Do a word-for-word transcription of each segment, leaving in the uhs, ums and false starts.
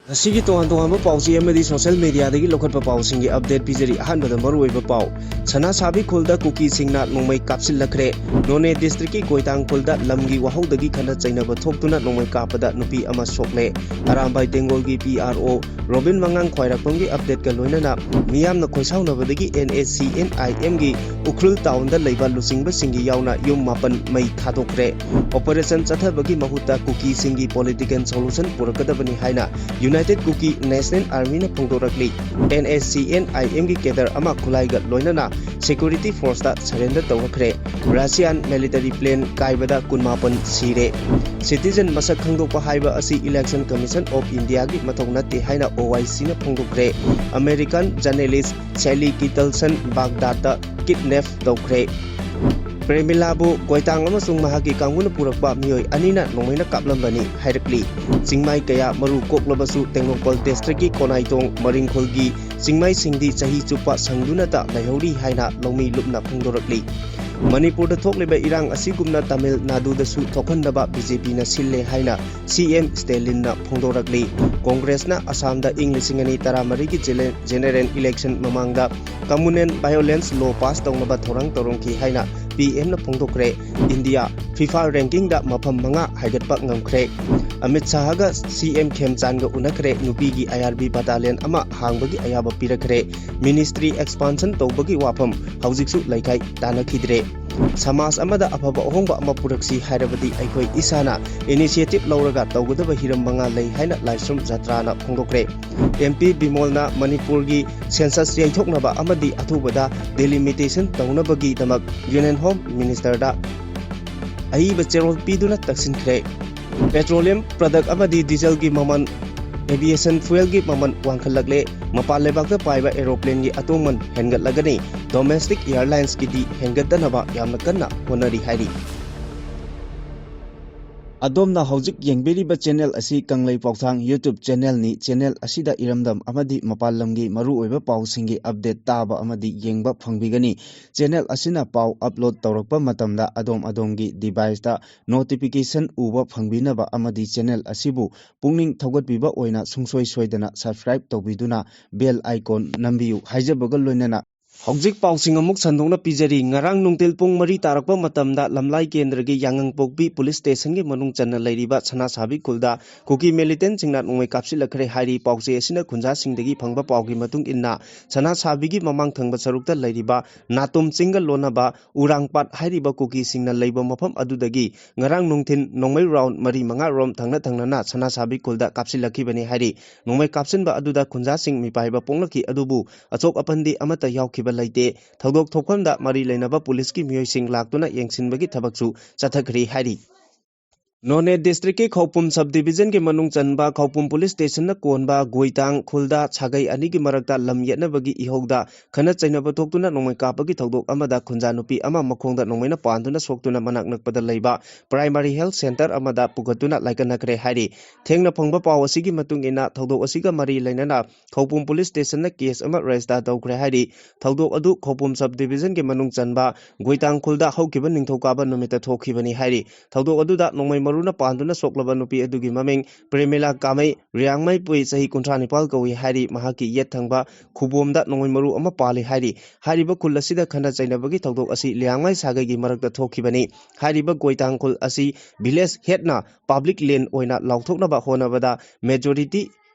ꯉꯁꯤꯒꯤ ꯇꯣꯉꯥꯟ ꯇꯣꯉꯥꯟꯕ ꯄꯥꯎꯆꯦ ꯑꯃꯗꯤ social mediaꯗꯒꯤ ꯂꯧꯈꯠꯄ ꯄꯥꯎꯁꯤꯡꯒꯤ update ꯄꯤꯖꯔꯤ꯫ ꯑꯍꯥꯟꯕꯗ ꯃꯔꯨꯑꯣꯏꯕ ꯄꯥꯎ, ꯁꯅꯥꯁꯥꯕꯤ ꯈꯨꯜꯗ ꯀꯨꯀꯤꯁꯤꯡꯅ ꯅꯣꯡꯃꯩ ꯀꯥꯞꯁꯤꯜꯂꯛꯈ꯭ꯔꯦ꯫ ꯅꯣꯅꯦ districtꯀꯤ ꯀꯣꯏꯇꯥꯡ ꯈꯨꯜꯗ ꯂꯝꯒꯤ ꯋꯥꯍꯧꯗꯒꯤ ꯈꯠꯅ ꯆꯩꯅꯕ ꯊꯣꯛꯇꯨꯅ ꯅꯣꯡꯃꯩ ꯀꯥꯞꯄꯗ ꯅꯨꯄꯤ ꯑꯃ ꯁꯣꯛꯂꯦ꯫ ꯑꯔꯥꯝꯕꯥꯏ ꯇꯦꯡꯒꯣꯜꯒꯤ P R O ꯔꯣꯕꯤꯟ ꯃꯉꯥꯡ ꯈ꯭ꯋꯥꯏꯔꯥꯛꯄꯝꯒꯤ updateꯀ ꯂꯣꯏꯅꯅ ꯃꯤꯌꯥꯝꯅ ꯈꯣꯏꯁꯥꯎꯅꯕꯗꯒꯤ N S C N I Mꯒꯤ Ukhrul townꯗ ꯂꯩꯕ ꯂꯨꯆꯤꯡꯕꯁꯤꯡꯒꯤ ꯌꯥꯎꯅ ꯌꯨꯝ ꯃꯥꯄꯟ ꯃꯩ ꯊꯥꯗꯣꯛꯈ꯭ꯔꯦ꯫ Operation ꯆꯠꯊꯕꯒꯤ ꯃꯍꯨꯠꯇ ꯀꯨꯀꯤꯁꯤꯡꯒꯤ political solution ꯄꯨꯔꯛꯀꯗꯕꯅꯤ ꯍꯥꯏꯅ United Kuki National Armyꯅ ꯐꯣꯡꯗꯣꯔꯛꯂꯤ꯫ N S C N I Mꯒꯤ cadre ꯑꯃ ꯈꯨꯠꯂꯥꯏꯒ ꯂꯣꯏꯅꯅ security forceꯇ surrender ꯇꯧꯔꯛꯈ꯭ꯔꯦ꯫ Russian military plane ꯀꯥꯏꯕꯗ ꯀꯨꯟꯃꯥꯄꯟ ꯁꯤꯔꯦ꯫ Citizen ꯃꯁꯛ ꯈꯪꯗꯣꯛꯄ ꯍꯥꯏꯕ ꯑꯁꯤ Election Commission of Indiaꯒꯤ ꯃꯊꯧ ꯅꯠꯇꯦ ꯍꯥꯏꯅ O I Cꯅ ꯐꯣꯡꯗꯣꯛꯈ꯭ꯔꯦ꯫ American journalist Sally Kittelson ꯕꯥꯒꯗꯥꯗꯇ kidnap ꯇꯧꯈ꯭ꯔꯦ꯫ ꯄ꯭ꯔꯦꯃꯤꯂꯥꯕꯨ ꯀꯣꯏꯇꯥꯡ ꯑꯃꯁꯨꯡ ꯃꯍꯥꯛꯀꯤ ꯀꯥꯡꯕꯨꯅ ꯄꯨꯔꯛꯄ ꯃꯤꯑꯣꯏ ꯑꯅꯤꯅ ꯅꯣꯡꯃꯩꯅ ꯀꯥꯞꯂꯝꯕꯅꯤ ꯍꯥꯏꯔꯛꯂꯤ꯫ ꯆꯤꯡꯃꯥꯏ ꯀꯌꯥ ꯃꯔꯨ ꯀꯣꯛꯂꯕꯁꯨ ꯇꯦꯡꯅꯧꯄꯜ districtꯀꯤ ꯀꯣꯅꯥꯏꯇꯣꯡ ꯃꯔꯤꯡꯈꯣꯜꯒꯤ ꯆꯤꯡꯃꯥꯏꯁꯤꯡꯗꯤ ꯆꯍꯤ ꯆꯨꯞꯄ ꯁꯪꯗꯨꯅꯇ ꯂꯩꯍꯧꯔꯤ ꯍꯥꯏꯅ ꯂꯧꯃꯤ ꯂꯨꯞꯅ ꯐꯣꯡꯗꯣꯔꯛꯂꯤ꯫ ꯃꯅꯤꯄꯨꯔꯗ ꯊꯣꯛꯂꯤꯕ ꯏꯔꯥꯡ ꯑꯁꯤꯒꯨꯝꯅ ꯇꯥꯃꯤꯜ ꯅꯥꯗꯨꯗꯁꯨ ꯊꯣꯛꯍꯟꯅꯕ B J Pꯅ ꯁꯤꯜꯂꯦ ꯍꯥꯏꯅ C M Stalinꯅ ꯐꯣꯡꯗꯣꯔꯛꯂꯤ꯫ Congressꯅ ꯑꯁꯥꯝꯗ ꯏꯪ ꯂꯤꯁꯤꯡ ꯑꯅꯤ ꯇꯔꯥꯃꯔꯤꯒꯤ ꯖꯦꯅꯦ-, general election ꯃꯃꯥꯡꯗ communal violence law pass ꯇꯧꯅꯕ ꯊꯧꯔꯥꯡ ꯇꯧꯔꯝꯈꯤ ꯍꯥꯏꯅ P Mꯅ ꯐꯣꯡꯗꯣꯛꯈ꯭ꯔꯦ꯫ India FIFA rankingꯗ ꯃꯐꯝ ꯃꯉꯥ ꯍꯥꯏꯒꯠꯄ ꯉꯝꯈ꯭ꯔꯦ꯫ Amit ꯁꯥꯍꯒ C M ꯈꯦꯝꯆꯥꯟꯒ ꯎꯅꯈ꯭ꯔꯦ꯫ ꯅꯨꯄꯤꯒꯤ I R B battalion ꯑꯃ ꯍꯥꯡꯕꯒꯤ ꯑꯌꯥꯕ ꯄꯤꯔꯛꯈ꯭ꯔꯦ꯫ Ministry expansion ꯇꯧꯕꯒꯤ ꯋꯥꯐꯝ ꯍꯧꯖꯤꯛꯁꯨ ꯂꯩꯈꯥꯏ ꯇꯥꯅꯈꯤꯗ꯭ꯔꯦ꯫ ꯁꯃꯥꯖ ꯑꯃꯗ ꯑꯐꯕ ꯑꯍꯣꯡꯕ ꯑꯃ ꯄꯨꯔꯛꯁꯤ ꯍꯥꯏꯔꯕꯗꯤ ꯑꯩꯈꯣꯏ ꯏꯁꯥꯅ initiative ꯂꯧꯔꯒ ꯇꯧꯒꯗꯕ ꯍꯤꯔꯝ ꯃꯉꯥ ꯂꯩ ꯍꯥꯏꯅ ꯂꯥꯏꯁ꯭ꯔꯝ ꯖꯇ꯭ꯔꯥꯅ ꯐꯣꯡꯗꯣꯛꯈ꯭ꯔꯦ꯫ M P ꯕꯤꯃꯣꯜꯅ ꯃꯅꯤꯄꯨꯔꯒꯤ census ꯌꯩꯊꯣꯛꯅꯕ ꯑꯃꯗꯤ ꯑꯊꯨꯕꯗ delimitation ꯇꯧꯅꯕꯒꯤꯗꯃꯛ Union Home Ministerꯗ ꯑꯏꯕ ꯆꯦꯔꯣꯜ ꯄꯤꯗꯨꯅ ꯇꯛꯁꯤꯟꯈ꯭ꯔꯦ꯫ Petroleum product ꯑꯃꯗꯤ dieselꯒꯤ ꯃꯃꯜ, aviation fuelꯒꯤ ꯃꯃꯜ ꯋꯥꯡꯈꯠꯂꯛꯂꯦ꯫ ꯃꯄꯥꯟ ꯂꯩꯕꯥꯛꯇ ꯄꯥꯏꯕ aeroplaneꯒꯤ ꯑꯇꯣꯡꯃꯟ ꯍꯦꯟꯒꯠꯂꯒꯅꯤ꯫ Domestic airlinesꯀꯤꯗꯤ ꯍꯦꯟꯒꯠꯇꯅꯕ ꯌꯥꯝꯅ ꯀꯟꯅ ꯍꯣꯠꯅꯔꯤ ꯍꯥꯏꯔꯤ꯫ ꯑꯗꯣꯝꯅ ꯍꯧꯖꯤꯛ ꯌꯦꯡꯕꯤꯔꯤꯕ ꯆꯦꯅꯦꯜ ꯑꯁꯤ ꯀꯪꯂꯩ ꯄꯥꯎꯊꯥꯡ YouTube ꯆꯦꯅꯦꯜꯅꯤ꯫ ꯆꯦꯅꯦꯜ ꯑꯁꯤꯗ ꯏꯔꯝꯗꯝ ꯑꯃꯗꯤ ꯃꯄꯥꯟ ꯂꯝꯒꯤ ꯃꯔꯨꯑꯣꯏꯕ ꯄꯥꯎꯁꯤꯡꯒꯤ ꯑꯞꯗꯦꯠ ꯇꯥꯕ ꯑꯃꯗꯤ ꯌꯦꯡꯕ ꯐꯪꯕꯤꯒꯅꯤ꯫ ꯆꯦꯅꯦꯜ ꯑꯁꯤꯅ ꯄꯥꯎ ꯑꯞꯂꯣꯗ ꯇꯧꯔꯛꯄ ꯃꯇꯝꯗ ꯑꯗꯣꯝ ꯑꯗꯣꯝꯒꯤ ꯗꯤꯚꯥꯏꯁꯇ ꯅꯣꯇꯤꯐꯤꯀꯦꯁꯟ ꯎꯕ ꯐꯪꯕꯤꯅꯕ ꯑꯃꯗꯤ ꯆꯦꯅꯦꯜ ꯑꯁꯤꯕꯨ ꯄꯨꯛꯅꯤꯡ ꯊꯧꯒꯠꯄꯤꯕ ꯑꯣꯏꯅ ꯁꯨꯡꯁꯣꯏ ꯁꯣꯏꯗꯅ ꯁꯕꯁꯀ꯭ꯔꯥꯏꯕ ꯇꯧꯕꯤꯗꯨꯅ ꯕꯦꯜ ꯑꯥꯏꯀꯣꯟ ꯅꯝꯕꯤꯌꯨ ꯍꯥꯏꯖꯕꯒ ꯂꯣꯏꯅꯅ ꯍꯧꯖꯤꯛ ꯄꯥꯎꯁꯤꯡ ꯑꯃꯨꯛ ꯁꯟꯗꯣꯛꯅ ꯄꯤꯖꯔꯤ꯫ ꯉꯔꯥꯡ ꯅꯨꯡꯊꯤꯜ ꯄꯨꯡ ꯃꯔꯤ ꯇꯥꯔꯛꯄ ꯃꯇꯝꯗ ꯂꯝꯂꯥꯏ ꯀꯦꯟꯗ꯭ꯔꯒꯤ ꯌꯥꯉꯪꯄꯣꯛꯄꯤ ꯄꯨꯂꯤꯁ ꯁ꯭ꯇꯦꯁꯟꯒꯤ ꯃꯅꯨꯡ ꯆꯟꯅ ꯂꯩꯔꯤꯕ ꯁꯅꯥꯁꯥꯕꯤ ꯈꯨꯜꯗ ꯀꯨꯀꯤ ꯃꯤꯂꯤꯇꯦꯟꯁꯤꯡꯅ ꯅꯣꯡꯃꯩ ꯀꯥꯞꯁꯤꯜꯂꯛꯈ꯭ꯔꯦ ꯍꯥꯏꯔꯤ꯫ ꯄꯥꯎꯆꯦ ꯑꯁꯤꯅ ꯈꯨꯟꯖꯥꯁꯤꯡꯗꯒꯤ ꯐꯪꯕ ꯄꯥꯎꯒꯤ ꯃꯇꯨꯡ ꯏꯟꯅ ꯁꯅꯥꯁꯥꯕꯤꯒꯤ ꯃꯃꯥꯡ ꯊꯪꯕ ꯁꯔꯨꯛꯇ ꯂꯩꯔꯤꯕ ꯅꯥꯇꯣꯝ ꯆꯤꯡꯒ ꯂꯣꯟꯅꯕ ꯎꯔꯥꯡꯄꯥꯠ ꯍꯥꯏꯔꯤꯕ ꯀꯨꯀꯤꯁꯤꯡꯅ ꯂꯩꯕ ꯃꯐꯝ ꯑꯗꯨꯗꯒꯤ ꯉꯔꯥꯡ ꯅꯨꯡꯊꯤꯜ ꯅꯣꯡꯃꯩ ꯔꯥꯎꯟ ꯃꯔꯤ ꯃꯉꯥ ꯔꯣꯝ ꯊꯪꯅ ꯊꯪꯅꯅ ꯁꯅꯥꯁꯥꯕꯤ ꯈꯨꯜꯗ ꯀꯥꯞꯁꯤꯜꯂꯛꯈꯤꯕꯅꯤ ꯍꯥꯏꯔꯤ꯫ ꯅꯣꯡꯃꯩ ꯀꯥꯞꯁꯤꯟꯕ ꯑꯗꯨꯗ ꯈꯨꯟꯖꯥꯁꯤꯡ ꯃꯤꯄꯥꯏꯕ ꯄꯣꯛꯂꯛꯈꯤ ꯑꯗꯨꯕꯨ ꯑꯆꯣꯛ ꯑꯄꯟꯗꯤ ꯑꯃꯠꯇ ꯌꯥꯎꯈꯤꯕ ꯂꯩꯇꯦ꯫ ꯊꯧꯗꯣꯛ ꯊꯣꯛꯐꯝꯗ ꯃꯔꯤ ꯂꯩꯅꯕ ꯄꯨꯂꯤꯁꯀꯤ ꯃꯤꯑꯣꯏꯁꯤꯡ ꯂꯥꯛꯇꯨꯅ ꯌꯦꯡꯁꯤꯟꯕꯒꯤ ꯊꯕꯛꯁꯨ ꯆꯠꯊꯈ꯭ꯔꯤ ꯍꯥꯏꯔꯤ꯫ ꯅꯣꯅꯦ ꯗꯤꯁꯇ꯭ꯔꯤꯛꯀꯤ ꯈꯧꯄꯨꯝ ꯁꯕ ꯗꯤꯕꯤꯖꯟꯒꯤ ꯃꯅꯨꯡ ꯆꯟꯕ ꯈꯧꯄꯨꯝ ꯄꯨꯂꯤꯁ ꯁ꯭ꯇꯦꯁꯟꯅ ꯀꯣꯟꯕ ꯒꯣꯏꯇꯥꯡ ꯈꯨꯜꯗ ꯁꯥꯒꯩ ꯑꯅꯤꯒꯤ ꯃꯔꯛꯇ ꯂꯝ ꯌꯦꯠꯅꯕꯒꯤ ꯏꯍꯧꯗ ꯈꯠꯅ ꯆꯩꯅꯕ ꯊꯣꯛꯇꯨꯅ ꯅꯣꯡꯃꯩ ꯀꯥꯞꯄꯒꯤ ꯊꯧꯗꯣꯛ ꯑꯃꯗ ꯈꯨꯟꯖꯥ ꯅꯨꯄꯤ ꯑꯃ ꯃꯈꯣꯡꯗ ꯅꯣꯡꯃꯩꯅ ꯄꯥꯟꯗꯨꯅ ꯁꯣꯛꯇꯨꯅ ꯃꯅꯥꯛ ꯅꯛꯄꯗ ꯂꯩꯕ ꯄ꯭ꯔꯥꯏꯃꯥꯔꯤ ꯍꯦꯜꯊ ꯁꯦꯟꯇꯔ ꯑꯃꯗ ꯄꯨꯈꯠꯇꯨꯅ ꯂꯥꯏꯀꯠꯅꯈ꯭ꯔꯦ ꯍꯥꯏꯔꯤ꯫ ꯊꯦꯡꯅ ꯐꯪꯕ ꯄꯥꯎ ꯑꯁꯤꯒꯤ ꯃꯇꯨꯡ ꯏꯟꯅ ꯊꯧꯗꯣꯛ ꯑꯁꯤꯒ ꯃꯔꯤ ꯂꯩꯅꯅ ꯈꯧꯄꯨꯝ ꯄꯨꯂꯤꯁ ꯁ꯭ꯇꯦꯁꯟꯅ ꯀꯦꯁ ꯑꯃ ꯔꯦꯖꯤꯁꯇꯥꯔ ꯇꯧꯈ꯭ꯔꯦ ꯍꯥꯏꯔꯤ꯫ ꯊꯧꯗꯣꯛ ꯑꯗꯨ ꯈꯧꯄꯨꯝ ꯁꯕ ꯗꯤꯕꯤꯖꯟꯒꯤ ꯃꯅꯨꯡ ꯆꯟꯕ ꯒꯣꯏꯇꯥꯡ ꯈꯨꯜꯗ ꯍꯧꯈꯤꯕ ꯅꯤꯡꯊꯧꯀꯥꯕ ꯅꯨꯃꯤꯠꯇ ꯊꯣꯛꯈꯤꯕꯅꯤ ꯍꯥꯏꯔꯤ꯫ ꯊꯧꯗꯣꯛ ꯑꯗꯨꯗ ꯅꯣꯡꯃꯩ ꯃꯔꯨꯅ ꯄꯥꯟꯗꯨꯅ ꯁꯣꯛꯂꯕ ꯅꯨꯄꯤ ꯑꯗꯨꯒꯤ ꯃꯃꯤꯡ ꯄ꯭ꯔꯦꯃꯤꯂꯥ ꯀꯥꯃꯩ, ꯔꯤꯌꯥꯡꯃꯩ ꯄꯨꯏ, ꯆꯍꯤ ꯀꯨꯟꯊ꯭ꯔꯥ ꯅꯤꯄꯥꯜ ꯀꯧꯏ ꯍꯥꯏꯔꯤ꯫ ꯃꯍꯥꯛꯀꯤ ꯌꯦꯠ ꯊꯪꯕ ꯈꯨꯕꯣꯝꯗ ꯅꯣꯡꯃꯩ ꯃꯔꯨ ꯑꯃ ꯄꯥꯜꯂꯤ ꯍꯥꯏꯔꯤ꯫ ꯍꯥꯏꯔꯤꯕ ꯈꯨꯜ ꯑꯁꯤꯗ ꯈꯠꯅ ꯆꯩꯅꯕꯒꯤ ꯊꯧꯗꯣꯛ ꯑꯁꯤ ꯂꯤꯌꯥꯡꯃꯩ ꯁꯥꯒꯩꯒꯤ ꯃꯔꯛꯇ ꯊꯣꯛꯈꯤꯕꯅꯤ꯫ ꯍꯥꯏꯔꯤꯕ ꯒꯣꯏꯇꯥꯡ ꯈꯨꯜ ꯑꯁꯤ ꯚꯤꯂꯦꯖ ꯍꯦꯗꯅ ꯄꯕ꯭ꯂꯤꯛ ꯂꯦꯟ ꯑꯣꯏꯅ ꯂꯥꯎꯊꯣꯛꯅꯕ ꯍꯣꯠꯅꯕꯗ ꯃꯦꯖꯣꯔꯤꯇꯤ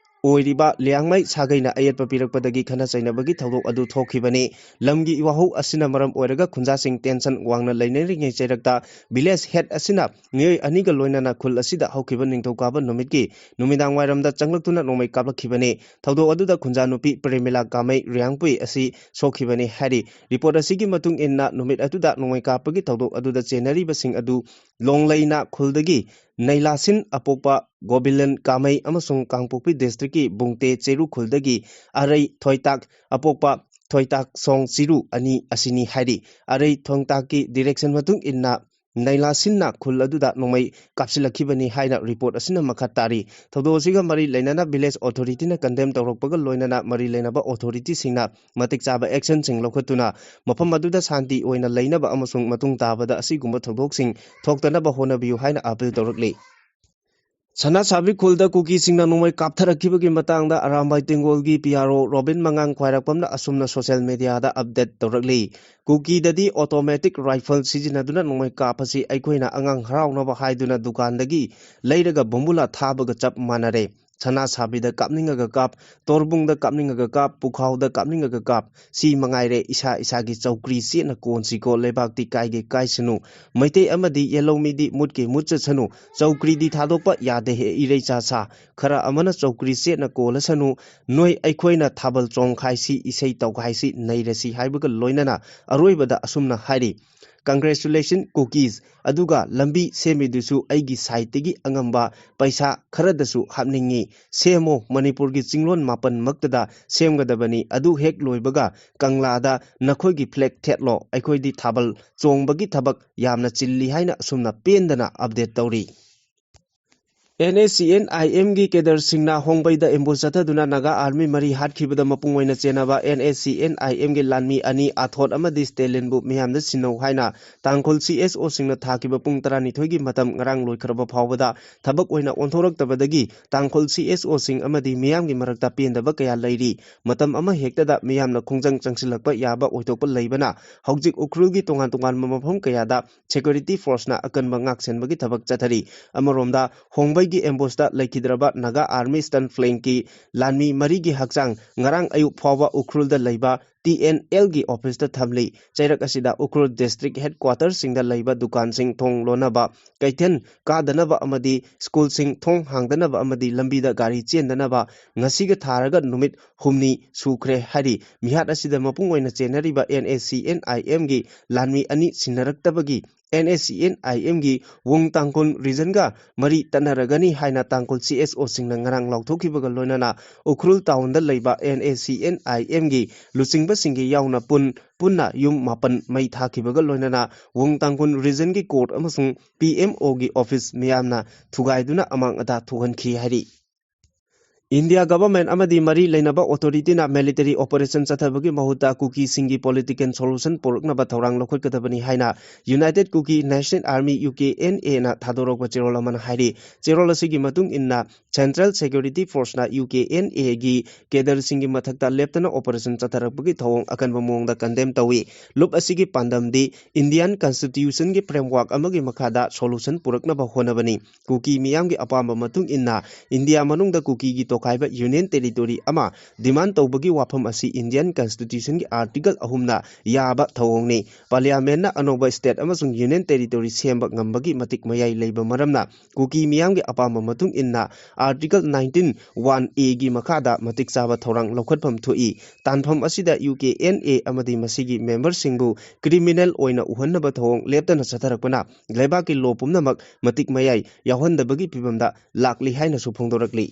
ꯑꯣꯏꯔꯤꯕ ꯂꯤꯌꯥꯡꯃꯩ ꯁꯥꯒꯩꯅ ꯑꯌꯦꯠꯄ ꯄꯤꯔꯛꯄꯗꯒꯤ ꯈꯠꯅ ꯆꯩꯅꯕꯒꯤ ꯊꯧꯗꯣꯛ ꯑꯗꯨ ꯊꯣꯛꯈꯤꯕꯅꯤ꯫ ꯂꯝꯒꯤ ꯏꯋꯥꯍꯧ ꯑꯁꯤꯅ ꯃꯔꯝ ꯑꯣꯏꯔꯒ ꯈꯨꯟꯖꯥꯁꯤꯡ ꯇꯦꯟꯁꯟ ꯋꯥꯡꯅ ꯂꯩꯅꯔꯤꯉꯩ ꯆꯩꯔꯛꯇ ꯚꯤꯂꯦꯖ ꯍꯦꯗ ꯑꯁꯤꯅ ꯃꯤꯑꯣꯏ ꯑꯅꯤꯒ ꯂꯣꯏꯅꯅ ꯈꯨꯜ ꯑꯁꯤꯗ ꯍꯧꯈꯤꯕ ꯅꯤꯡꯊꯧꯀꯥꯕ ꯅꯨꯃꯤꯠꯀꯤ ꯅꯨꯃꯤꯗꯥꯡ ꯋꯥꯏꯔꯝꯗ ꯆꯪꯂꯛꯇꯨꯅ ꯅꯣꯡꯃꯩ ꯀꯥꯞꯂꯛꯈꯤꯕꯅꯤ꯫ ꯊꯧꯗꯣꯛ ꯑꯗꯨꯗ ꯈꯨꯟꯖꯥ ꯅꯨꯄꯤ ꯄ꯭ꯔꯦꯃꯤꯂꯥ ꯀꯥꯃꯩ ꯔꯤꯌꯥꯡꯄꯨꯏ ꯑꯁꯤ ꯁꯣꯛꯈꯤꯕꯅꯤ ꯍꯥꯏꯔꯤ꯫ ꯔꯤꯄꯣꯔꯠ ꯑꯁꯤꯒꯤ ꯃꯇꯨꯡ ꯏꯟꯅ ꯅꯨꯃꯤꯠ ꯑꯗꯨꯗ ꯅꯣꯡꯃꯩ ꯀꯥꯞꯄꯒꯤ ꯊꯧꯗꯣꯛ ꯑꯗꯨꯗ ꯆꯦꯟꯅꯔꯤꯕꯁꯤꯡ ꯑꯗꯨ ꯂꯣꯡꯂꯩꯅ ꯈꯨꯜꯗꯒꯤ ꯅꯩꯂꯥꯁꯤꯟ ꯑꯄꯣꯛꯄ ꯒꯣꯕꯤꯂꯟ ꯀꯥꯃꯩ ꯑꯃꯁꯨꯡ ꯀꯥꯡꯄꯣꯛꯄꯤ ꯗꯤꯁꯇ꯭ꯔꯤꯛꯀꯤ ꯕꯨꯡꯇꯦ ꯆꯦꯔꯨ ꯈꯨꯜꯗꯒꯤ ꯑꯔꯩ ꯊꯣꯏꯇꯥꯛ ꯑꯄꯣꯛꯄ ꯊꯣꯏꯇꯥꯛ ꯁꯣꯡ ꯆꯤꯔꯨ ꯑꯅꯤ ꯑꯁꯤꯅꯤ ꯍꯥꯏꯔꯤ꯫ ꯑꯔꯩ ꯊꯣꯡꯇꯥꯛꯀꯤ ꯗꯤꯔꯦꯛꯁꯟ ꯃꯇꯨꯡ ꯏꯟꯅ ꯅꯩꯂꯥꯁꯤꯟꯅ ꯈꯨꯜ ꯑꯗꯨꯗ ꯅꯣꯡꯃꯩ ꯀꯥꯞꯁꯤꯜꯂꯛꯈꯤꯕꯅꯤ ꯍꯥꯏꯅ ꯔꯤꯄꯣꯔꯠ ꯑꯁꯤꯅ ꯃꯈꯥ ꯇꯥꯔꯤ꯫ ꯊꯧꯗꯣꯛ ꯑꯁꯤꯒ ꯃꯔꯤ ꯂꯩꯅꯅ ꯚꯤꯂꯦꯖ ꯑꯣꯊꯣꯔꯤꯇꯤꯅ ꯀꯟꯗꯦꯝ ꯇꯧꯔꯛꯄꯒ ꯂꯣꯏꯅꯅ ꯃꯔꯤ ꯂꯩꯅꯕ ꯑꯣꯊꯣꯔꯤꯇꯤꯁꯤꯡꯅ ꯃꯇꯤꯛ ꯆꯥꯕ ꯑꯦꯛꯁꯟꯁꯤꯡ ꯂꯧꯈꯠꯇꯨꯅ ꯃꯐꯝ ꯑꯗꯨꯗ ꯁꯥꯟꯇꯤ ꯑꯣꯏꯅ ꯂꯩꯅꯕ ꯑꯃꯁꯨꯡ ꯃꯇꯨꯡ ꯇꯥꯕꯗ ꯑꯁꯤꯒꯨꯝꯕ ꯊꯧꯗꯣꯛꯁꯤꯡ ꯊꯣꯛꯇꯅꯕ ꯍꯣꯠꯅꯕꯤꯌꯨ ꯍꯥꯏꯅ ꯑꯥꯄꯤꯜ ꯇꯧꯔꯛꯂꯤ꯫ ꯁꯅꯥꯁꯥꯕꯤ ꯈꯨꯜꯗ ꯀꯨꯀꯤꯁꯤꯡꯅ ꯅꯣꯡꯃꯩ ꯀꯥꯞꯊꯔꯛꯈꯤꯕꯒꯤ ꯃꯇꯥꯡꯗ ꯑꯔꯥꯝꯕꯥꯏ ꯇꯦꯡꯒꯣꯜꯒꯤ ꯄꯤ ꯑꯥꯔ ꯑꯣ ꯔꯣꯕꯤꯟ ꯃꯉꯥꯡ ꯈ꯭ꯋꯥꯏꯔꯥꯛꯄꯝꯅ ꯑꯁꯨꯝꯅ ꯁꯣꯁꯤꯌꯦꯜ ꯃꯦꯗꯤꯌꯥꯗ ꯑꯞꯗꯦꯠ ꯇꯧꯔꯛꯂꯤ꯫ ꯀꯨꯀꯤꯗꯗꯤ ꯑꯣꯇꯣꯃꯦꯇꯤꯛ ꯔꯥꯏꯐꯜ ꯁꯤꯖꯤꯟꯅꯗꯨꯅ ꯅꯣꯡꯃꯩ ꯀꯥꯞꯄꯁꯤ ꯑꯩꯈꯣꯏꯅ ꯑꯉꯥꯡ ꯍꯔꯥꯎꯅꯕ ꯍꯥꯏꯗꯨꯅ ꯗꯨꯀꯥꯟꯗꯒꯤ ꯂꯩꯔꯒ ꯕꯣꯝꯕꯨꯂꯥ ꯊꯥꯕꯒ ꯆꯞ ꯃꯥꯟꯅꯔꯦ꯫ ꯁꯅꯥꯁꯥꯕꯤꯗ ꯀꯥꯞꯅꯤꯡꯉꯒ ꯀꯥꯞ, ꯇꯣꯔꯕꯨꯡꯗ ꯀꯥꯞꯅꯤꯡꯉꯒ ꯀꯥꯞ, ꯄꯨꯈꯥꯎꯗ ꯀꯥꯞꯅꯤꯡꯉꯒ ꯀꯥꯞ, ꯁꯤ ꯃꯉꯥꯏꯔꯦ꯫ ꯏꯁꯥ ꯏꯁꯥꯒꯤ ꯆꯧꯀ꯭ꯔꯤ ꯆꯦꯠꯅ ꯀꯣꯟꯁꯤꯀꯣ, ꯂꯩꯕꯥꯛꯇꯤ ꯀꯥꯏꯒꯦ ꯀꯥꯏꯁꯅꯨ꯫ ꯃꯩꯇꯩ ꯑꯃꯗꯤ ꯌꯦꯜꯍꯧꯃꯤꯗꯤ ꯃꯨꯠꯀꯦ ꯃꯨꯠꯆꯁꯅꯨ꯫ ꯆꯧꯀ꯭ꯔꯤꯗꯤ ꯊꯥꯗꯣꯛꯄ ꯌꯥꯗꯦ ꯍꯦ ꯏꯔꯩꯆꯥ ꯁꯥ꯫ ꯈꯔ ꯑꯃꯅ ꯆꯧꯀ꯭ꯔꯤ ꯆꯦꯠꯅ ꯀꯣꯜꯂꯁꯅꯨ꯫ ꯅꯣꯏ ꯑꯩꯈꯣꯏꯅ ꯊꯥꯕꯜ ꯆꯣꯡꯈꯥꯏꯁꯤ, ꯏꯁꯩ ꯇꯧꯈꯥꯏꯁꯤ, ꯅꯩꯔꯁꯤ ꯍꯥꯏꯕꯒ ꯂꯣꯏꯅꯅ ꯑꯔꯣꯏꯕꯗ ꯑꯁꯨꯝꯅ ꯍꯥꯏꯔꯤ, "Congratulations cookies꯫ ꯑꯗꯨꯒ ꯂꯝꯕꯤ ꯁꯦꯝꯃꯤꯗꯨꯁꯨ ꯑꯩꯒꯤ ꯁꯥꯏꯠꯇꯒꯤ ꯑꯉꯝꯕ ꯄꯩꯁꯥ ꯈꯔꯗꯁꯨ ꯍꯥꯞꯅꯤꯡꯉꯤ꯫ ꯁꯦꯝꯃꯣ, ꯃꯅꯤꯄꯨꯔꯒꯤ ꯆꯤꯡꯂꯣꯟ ꯃꯥꯄꯟꯃꯛꯇꯗ ꯁꯦꯝꯒꯗꯕꯅꯤ꯫ ꯑꯗꯨ ꯍꯦꯛ ꯂꯣꯏꯕꯒ ꯀꯪꯂꯥꯗ ꯅꯈꯣꯏꯒꯤ ꯐ꯭ꯂꯦꯛ ꯊꯦꯠꯂꯣ꯫ ꯑꯩꯈꯣꯏꯗꯤ ꯊꯥꯕꯜ ꯆꯣꯡꯕꯒꯤ ꯊꯕꯛ ꯌꯥꯝꯅ ꯆꯤꯜꯂꯤ" ꯍꯥꯏꯅ ꯑꯁꯨꯝꯅ ꯄꯦꯟꯗꯅ ꯑꯞꯗꯦꯠ ꯇꯧꯔꯤ꯫ ꯑꯦꯟ ꯑꯦꯁ ꯁꯤ ꯑꯦꯟ ꯑꯥꯏ ꯑꯦꯝꯒꯤ ꯀꯦꯗꯔꯁꯤꯡꯅ ꯍꯣꯡꯕꯩꯗ ꯑꯦꯝꯕꯨꯁ ꯆꯠꯊꯗꯨꯅ ꯅꯥꯒꯥ ꯑꯥꯔꯃꯤ ꯃꯔꯤ ꯍꯥꯠꯈꯤꯕꯗ ꯃꯄꯨꯡ ꯑꯣꯏꯅ ꯆꯦꯟꯅꯕ ꯑꯦꯟ ꯑꯦꯁ ꯁꯤ ꯑꯦꯟ ꯑꯥꯏ ꯑꯦꯝꯒꯤ ꯂꯥꯟꯃꯤ ꯑꯅꯤ ꯑꯊꯣꯠ ꯑꯃꯗꯤ ꯁ꯭ꯇꯦꯂꯤꯟꯕꯨ ꯃꯤꯌꯥꯝꯗ ꯁꯤꯟꯅꯧ ꯍꯥꯏꯅ ꯇꯥꯡꯈꯨꯜ ꯁꯤ ꯑꯦꯁ ꯑꯣꯁꯤꯡꯅ ꯊꯥꯈꯤꯕ ꯄꯨꯡ ꯇꯔꯥꯅꯤꯊꯣꯏꯒꯤ ꯃꯇꯝ ꯉꯔꯥꯡ ꯂꯣꯏꯈ꯭ꯔꯕ ꯐꯥꯎꯕꯗ ꯊꯕꯛ ꯑꯣꯏꯅ ꯑꯣꯟꯊꯣꯔꯛꯇꯕꯗꯒꯤ ꯇꯥꯡꯈꯨꯜ ꯁꯤ ꯑꯦꯁ ꯑꯣꯁꯤꯡ ꯑꯃꯗꯤ ꯃꯤꯌꯥꯝꯒꯤ ꯃꯔꯛꯇ ꯄꯦꯟꯗꯕ ꯀꯌꯥ ꯂꯩꯔꯤ꯫ ꯃꯇꯝ ꯑꯃ ꯍꯦꯛꯇꯗ ꯃꯤꯌꯥꯝꯅ ꯈꯣꯡꯖꯪ ꯆꯪꯁꯤꯜꯂꯛꯄ ꯌꯥꯕ ꯑꯣꯏꯊꯣꯛꯄ ꯂꯩꯕꯅ ꯍꯧꯖꯤꯛ ꯎꯈ꯭ꯔꯨꯜꯒꯤ ꯇꯣꯉꯥꯟ ꯇꯣꯉꯥꯟꯕ ꯃꯐꯝ ꯀꯌꯥꯗ ꯁꯦꯀ꯭ꯌꯨꯔꯤꯇꯤ ꯐꯣꯔꯁꯅ ꯑꯀꯟꯕ ꯉꯥꯛꯁꯦꯟꯕꯒꯤ ꯊꯕꯛ ꯆꯠꯊꯔꯤ꯫ ꯑꯃꯔꯣꯝꯗ ꯍꯣꯡꯕꯩꯒꯤ ꯑꯦꯝꯕꯨꯁꯇ ꯂꯩꯈꯤꯗ꯭ꯔꯕ ꯅꯥꯒꯥ ꯑꯥꯔꯃꯤ ꯏꯁꯇꯔꯟ ꯐ꯭ꯂꯦꯡꯀꯤ ꯂꯥꯟꯃꯤ ꯃꯔꯤꯒꯤ ꯍꯛꯆꯥꯡ ꯉꯔꯥꯡ ꯑꯌꯨꯛ ꯐꯥꯎꯕ ꯎꯈ꯭ꯔꯨꯜꯗ ꯂꯩꯕ ꯇꯤ ꯑꯦꯟ ꯑꯦꯜꯒꯤ ꯑꯣꯐꯤꯁꯇ ꯊꯝꯂꯤ꯫ ꯆꯩꯔꯛ ꯑꯁꯤꯗ ꯎꯈ꯭ꯔꯨꯜ ꯗꯤꯁꯇ꯭ꯔꯤꯛ ꯍꯦꯗꯀ꯭ꯋꯥꯇꯔꯁꯤꯡꯗ ꯂꯩꯕ ꯗꯨꯀꯥꯟꯁꯤꯡ ꯊꯣꯡ ꯂꯣꯟꯅꯕ, ꯀꯩꯊꯦꯜ ꯀꯥꯗꯅꯕ ꯑꯃꯗꯤ ꯁ꯭ꯀꯨꯜꯁꯤꯡ ꯊꯣꯡ ꯍꯥꯡꯗꯅꯕ ꯑꯃꯗꯤ ꯂꯝꯕꯤꯗ ꯒꯥꯔꯤ ꯆꯦꯟꯗꯅꯕ ꯉꯁꯤꯒ ꯊꯥꯔꯒ ꯅꯨꯃꯤꯠ ꯍꯨꯝꯅꯤ ꯁꯨꯈ꯭ꯔꯦ ꯍꯥꯏꯔꯤ꯫ ꯃꯤꯍꯥꯠ ꯑꯁꯤꯗ ꯃꯄꯨꯡ ꯑꯣꯏꯅ ꯆꯦꯟꯅꯔꯤꯕ ꯑꯦꯟ ꯑꯦꯁ ꯁꯤ ꯑꯦꯟ ꯑꯥꯏ ꯑꯦꯝꯒꯤ ꯂꯥꯟꯃꯤ ꯑꯅꯤ ꯁꯤꯟꯅꯔꯛꯇꯕꯒꯤ NSCN-IMꯒꯤ ꯋꯨꯡ ꯇꯥꯡꯈꯨꯜ ꯔꯤꯖꯟꯒ ꯃꯔꯤ ꯇꯠꯅꯔꯒꯅꯤ ꯍꯥꯏꯅ ꯇꯥꯡꯈꯨꯜ CSOꯁꯤꯡꯅ ꯉꯔꯥꯡ ꯂꯥꯎꯊꯣꯛꯈꯤꯕꯒ ꯂꯣꯏꯅꯅ ꯎꯈ꯭ꯔꯨꯜ ꯇꯥꯎꯟꯗ ꯂꯩꯕ NSCN-IMꯒꯤ ꯂꯨꯆꯤꯡꯕꯁꯤꯡꯒꯤ ꯌꯥꯎꯅ ꯄꯨꯟ ꯄꯨꯟꯅ ꯌꯨꯝ ꯃꯥꯄꯟ ꯃꯩ ꯊꯥꯈꯤꯕꯒ ꯂꯣꯏꯅꯅ ꯋꯨꯡ ꯇꯥꯡꯈꯨꯜ ꯔꯤꯖꯟꯒꯤ ꯀꯣꯔꯠ ꯑꯃꯁꯨꯡ PMOꯒꯤ ꯑꯣꯐꯤꯁ ꯃꯤꯌꯥꯝꯅ ꯊꯨꯒꯥꯏꯗꯨꯅ ꯑꯃꯥꯡ ꯑꯇꯥ ꯊꯣꯛꯍꯟꯈꯤ ꯍꯥꯏꯔꯤ꯫ ꯏꯟꯗꯤꯌꯥ ꯒꯚꯔꯟꯃꯦꯟꯠ ꯑꯃꯗꯤ ꯃꯔꯤ ꯂꯩꯅꯕ ꯑꯣꯊꯣꯔꯤꯇꯤꯅ ꯃꯤꯂꯤꯇꯔꯤ ꯑꯣꯄꯔꯦꯁꯟ ꯆꯠꯊꯕꯒꯤ ꯃꯍꯨꯠꯇ ꯀꯨꯀꯤꯁꯤꯡꯒꯤ ꯄꯣꯂꯤꯇꯤꯀꯦꯜ ꯁꯣꯂꯨꯁꯟ ꯄꯨꯔꯛꯅꯕ ꯊꯧꯔꯥꯡ ꯂꯧꯈꯠꯀꯗꯕꯅꯤ ꯍꯥꯏꯅ United Kuki National Army, UKNAꯅ ꯊꯥꯗꯣꯔꯛꯄ ꯆꯦꯔꯣꯜ ꯑꯃꯅ ꯍꯥꯏꯔꯤ꯫ ꯆꯦꯔꯣꯜ ꯑꯁꯤꯒꯤ ꯃꯇꯨꯡ ꯏꯟꯅ, ꯁꯦꯟꯇ꯭ꯔꯦꯜ ꯁꯦꯀ꯭ꯌꯨꯔꯤꯇꯤ ꯐꯣꯔꯁꯅ UKNAꯒꯤ ꯀꯦꯗꯔꯁꯤꯡꯒꯤ ꯃꯊꯛꯇ ꯂꯦꯞꯇꯅ ꯑꯣꯄꯔꯦꯁꯟ ꯆꯠꯊꯔꯛꯄꯒꯤ ꯊꯧꯑꯣꯡ ꯑꯀꯟꯕ ꯃꯑꯣꯡꯗ ꯀꯟꯗꯦꯝ ꯇꯧꯏ꯫ ꯂꯨꯞ ꯑꯁꯤꯒꯤ ꯄꯥꯟꯗꯝꯗꯤ ꯏꯟꯗꯤꯌꯥꯟ ꯀꯟꯁꯇꯤꯇ꯭ꯌꯨꯁꯟꯒꯤ ꯐ꯭ꯔꯦꯝꯋꯥꯔꯛ ꯑꯃꯒꯤ ꯃꯈꯥꯗ ꯁꯣꯂꯨꯁꯟ ꯄꯨꯔꯛꯅꯕ ꯍꯣꯠꯅꯕꯅꯤ꯫ ꯀꯨꯀꯤ ꯃꯤꯌꯥꯝꯒꯤ ꯑꯄꯥꯝꯕ ꯃꯇꯨꯡ ꯏꯟꯅ ꯏꯟꯗꯤꯌꯥ ꯃꯅꯨꯡꯗ ꯀꯨꯀꯤꯒꯤ ꯇꯣꯈꯥꯏꯕ ꯌꯨꯅꯤꯌꯟ ꯇꯦꯔꯤꯇꯣꯔꯤ ꯑꯃ ꯗꯤꯃꯥꯟ ꯇꯧꯕꯒꯤ ꯋꯥꯐꯝ ꯑꯁꯤ ꯏꯟꯗꯤꯌꯟ ꯀꯟꯁꯇꯤꯇ꯭ꯌꯨꯁꯟꯒꯤ ꯑꯥꯔꯇꯤꯀꯜ ꯑꯍꯨꯝꯅ ꯌꯥꯕ ꯊꯧꯑꯣꯡꯅꯤ꯫ ꯄꯥꯔꯂꯤꯌꯥꯃꯦꯟꯠꯅ ꯑꯅꯧꯕ ꯁ꯭ꯇꯦꯠ ꯑꯃꯁꯨꯡ ꯌꯨꯅꯤꯌꯟ ꯇꯦꯔꯤꯇꯣꯔꯤ ꯁꯦꯝꯕ ꯉꯝꯕꯒꯤ ꯃꯇꯤꯛ ꯃꯌꯥꯏ ꯂꯩꯕ ꯃꯔꯝꯅ ꯀꯨꯀꯤ ꯃꯤꯌꯥꯝꯒꯤ ꯑꯄꯥꯝꯕ ꯃꯇꯨꯡ ꯏꯟꯅ ꯑꯥꯔꯇꯤꯀꯜ nineteen one Aꯒꯤ ꯃꯈꯥꯗ ꯃꯇꯤꯛ ꯆꯥꯕ ꯊꯧꯔꯥꯡ ꯂꯧꯈꯠꯐꯝ ꯊꯣꯛꯏ꯫ ꯇꯥꯟꯐꯝ ꯑꯁꯤꯗ UKNA ꯑꯃꯗꯤ ꯃꯁꯤꯒꯤ ꯃꯦꯝꯕꯔꯁꯤꯡꯕꯨ ꯀ꯭ꯔꯤꯃꯤꯅꯦꯜ ꯑꯣꯏꯅ ꯎꯍꯟꯅꯕ ꯊꯧꯑꯣꯡ ꯂꯦꯞꯇꯅ ꯆꯠꯊꯔꯛꯄꯅ ꯂꯩꯕꯥꯛꯀꯤ ꯂꯣ ꯄꯨꯝꯅꯃꯛ ꯃꯇꯤꯛ ꯃꯌꯥꯏ ꯌꯥꯎꯍꯟꯗꯕꯒꯤ ꯐꯤꯚꯝꯗ ꯂꯥꯛꯂꯤ ꯍꯥꯏꯅꯁꯨ ꯐꯣꯡꯗꯣꯔꯛꯂꯤ꯫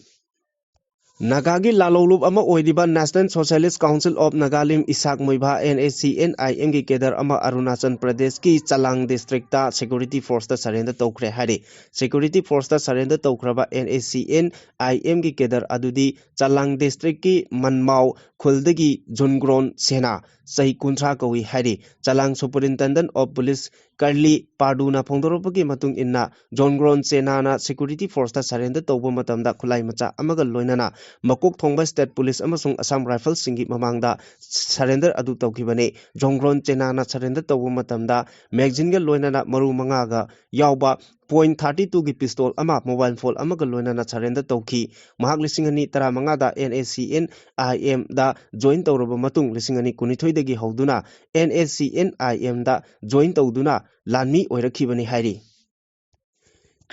ꯅꯥꯒꯥꯒꯤ ꯂꯥꯂꯣꯡꯂꯨꯞ ꯑꯃ ꯑꯣꯏꯔꯤꯕ National Socialist Council of Nagalim, Isak Muivah, NSCN-IMꯒꯤ ꯀꯦꯗꯔ ꯑꯃ ꯑꯔꯨꯅꯥꯆꯜ ꯄ꯭ꯔꯗꯦꯁꯀꯤ ꯆꯂꯥꯡ ꯗꯤꯁꯇ꯭ꯔꯤꯛꯇ ꯁꯦꯀ꯭ꯌꯨꯔꯤꯇꯤ ꯐꯣꯔꯁꯇ ꯁꯔꯦꯟꯗꯔ ꯇꯧꯈ꯭ꯔꯦ ꯍꯥꯏꯔꯤ꯫ ꯁꯦꯀ꯭ꯌꯨꯔꯤꯇꯤ ꯐꯣꯔꯁꯇ ꯁꯔꯦꯟꯗꯔ ꯇꯧꯈ꯭ꯔꯕ NSCN-IMꯒꯤ ꯀꯦꯗꯔ ꯑꯗꯨꯗꯤ ꯆꯂꯥꯡ ꯗꯤꯁꯇ꯭ꯔꯤꯛꯀꯤ ꯃꯟꯃꯥꯎ ꯈꯨꯜꯗꯒꯤ ꯖꯨꯟꯒ꯭ꯔꯣꯟ ꯁꯦꯅꯥ, ꯆꯍꯤ ꯀꯨꯟꯊ꯭ꯔꯥ ꯀꯧꯏ ꯍꯥꯏꯔꯤ꯫ ꯆꯂꯥꯡ Superintendent of Police ꯀꯔꯂꯤ ꯄꯥꯔꯗꯨꯅ ꯐꯣꯡꯗꯣꯔꯛꯄꯒꯤ ꯃꯇꯨꯡ ꯏꯟꯅ, ꯖꯣꯟꯒ꯭ꯔꯣꯟ ꯆꯦꯅꯥꯅ ꯁꯦꯀ꯭ꯌꯨꯔꯤꯇꯤ ꯐꯣꯔꯁꯇ ꯁꯔꯦꯟꯗꯔ ꯇꯧꯕ ꯃꯇꯝꯗ ꯈꯨꯠꯂꯥꯏ ꯃꯆꯥ ꯑꯃꯒ ꯂꯣꯏꯅꯅ ꯃꯀꯣꯛ ꯊꯣꯡꯕ ꯁ꯭ꯇꯦꯠ ꯄꯨꯂꯤꯁ ꯑꯃꯁꯨꯡ ꯑꯁꯥꯝ ꯔꯥꯏꯐꯜꯁꯤꯡꯒꯤ ꯃꯃꯥꯡꯗ ꯁꯔꯦꯟꯗꯔ ꯑꯗꯨ ꯇꯧꯈꯤꯕꯅꯤ꯫ ꯖꯣꯟꯒ꯭ꯔꯣꯟ ꯆꯦꯅꯥꯅ ꯁꯔꯦꯟꯗꯔ ꯇꯧꯕ ꯃꯇꯝꯗ ꯃꯦꯒꯖꯤꯟꯒ ꯂꯣꯏꯅꯅ ꯃꯔꯨ ꯃꯉꯥꯒ ꯌꯥꯎꯕ point thirty twoꯒꯤ ꯄꯤꯁꯇꯣꯜ ꯑꯃ, ꯃꯣꯕꯥꯏꯜ ꯐꯣꯟ ꯑꯃꯒ ꯂꯣꯏꯅꯅ ꯁꯔꯦꯟꯗꯔ ꯇꯧꯈꯤ꯫ ꯃꯍꯥꯛ ꯂꯤꯁꯤꯡ ꯑꯅꯤ ꯇꯔꯥꯃꯉꯥꯗ NSCN-IMꯗ ꯖꯣꯏꯟ ꯇꯧꯔꯕ ꯃꯇꯨꯡ, ꯂꯤꯁꯤꯡ ꯑꯅꯤ ꯀꯨꯟꯅꯤꯊꯣꯏꯗꯒꯤ ꯍꯧꯗꯨꯅ NSCN-IMꯗ ꯖꯣꯏꯟ ꯇꯧꯗꯨꯅ ꯂꯥꯟꯃꯤ ꯑꯣꯏꯔꯛꯈꯤꯕꯅꯤ ꯍꯥꯏꯔꯤ꯫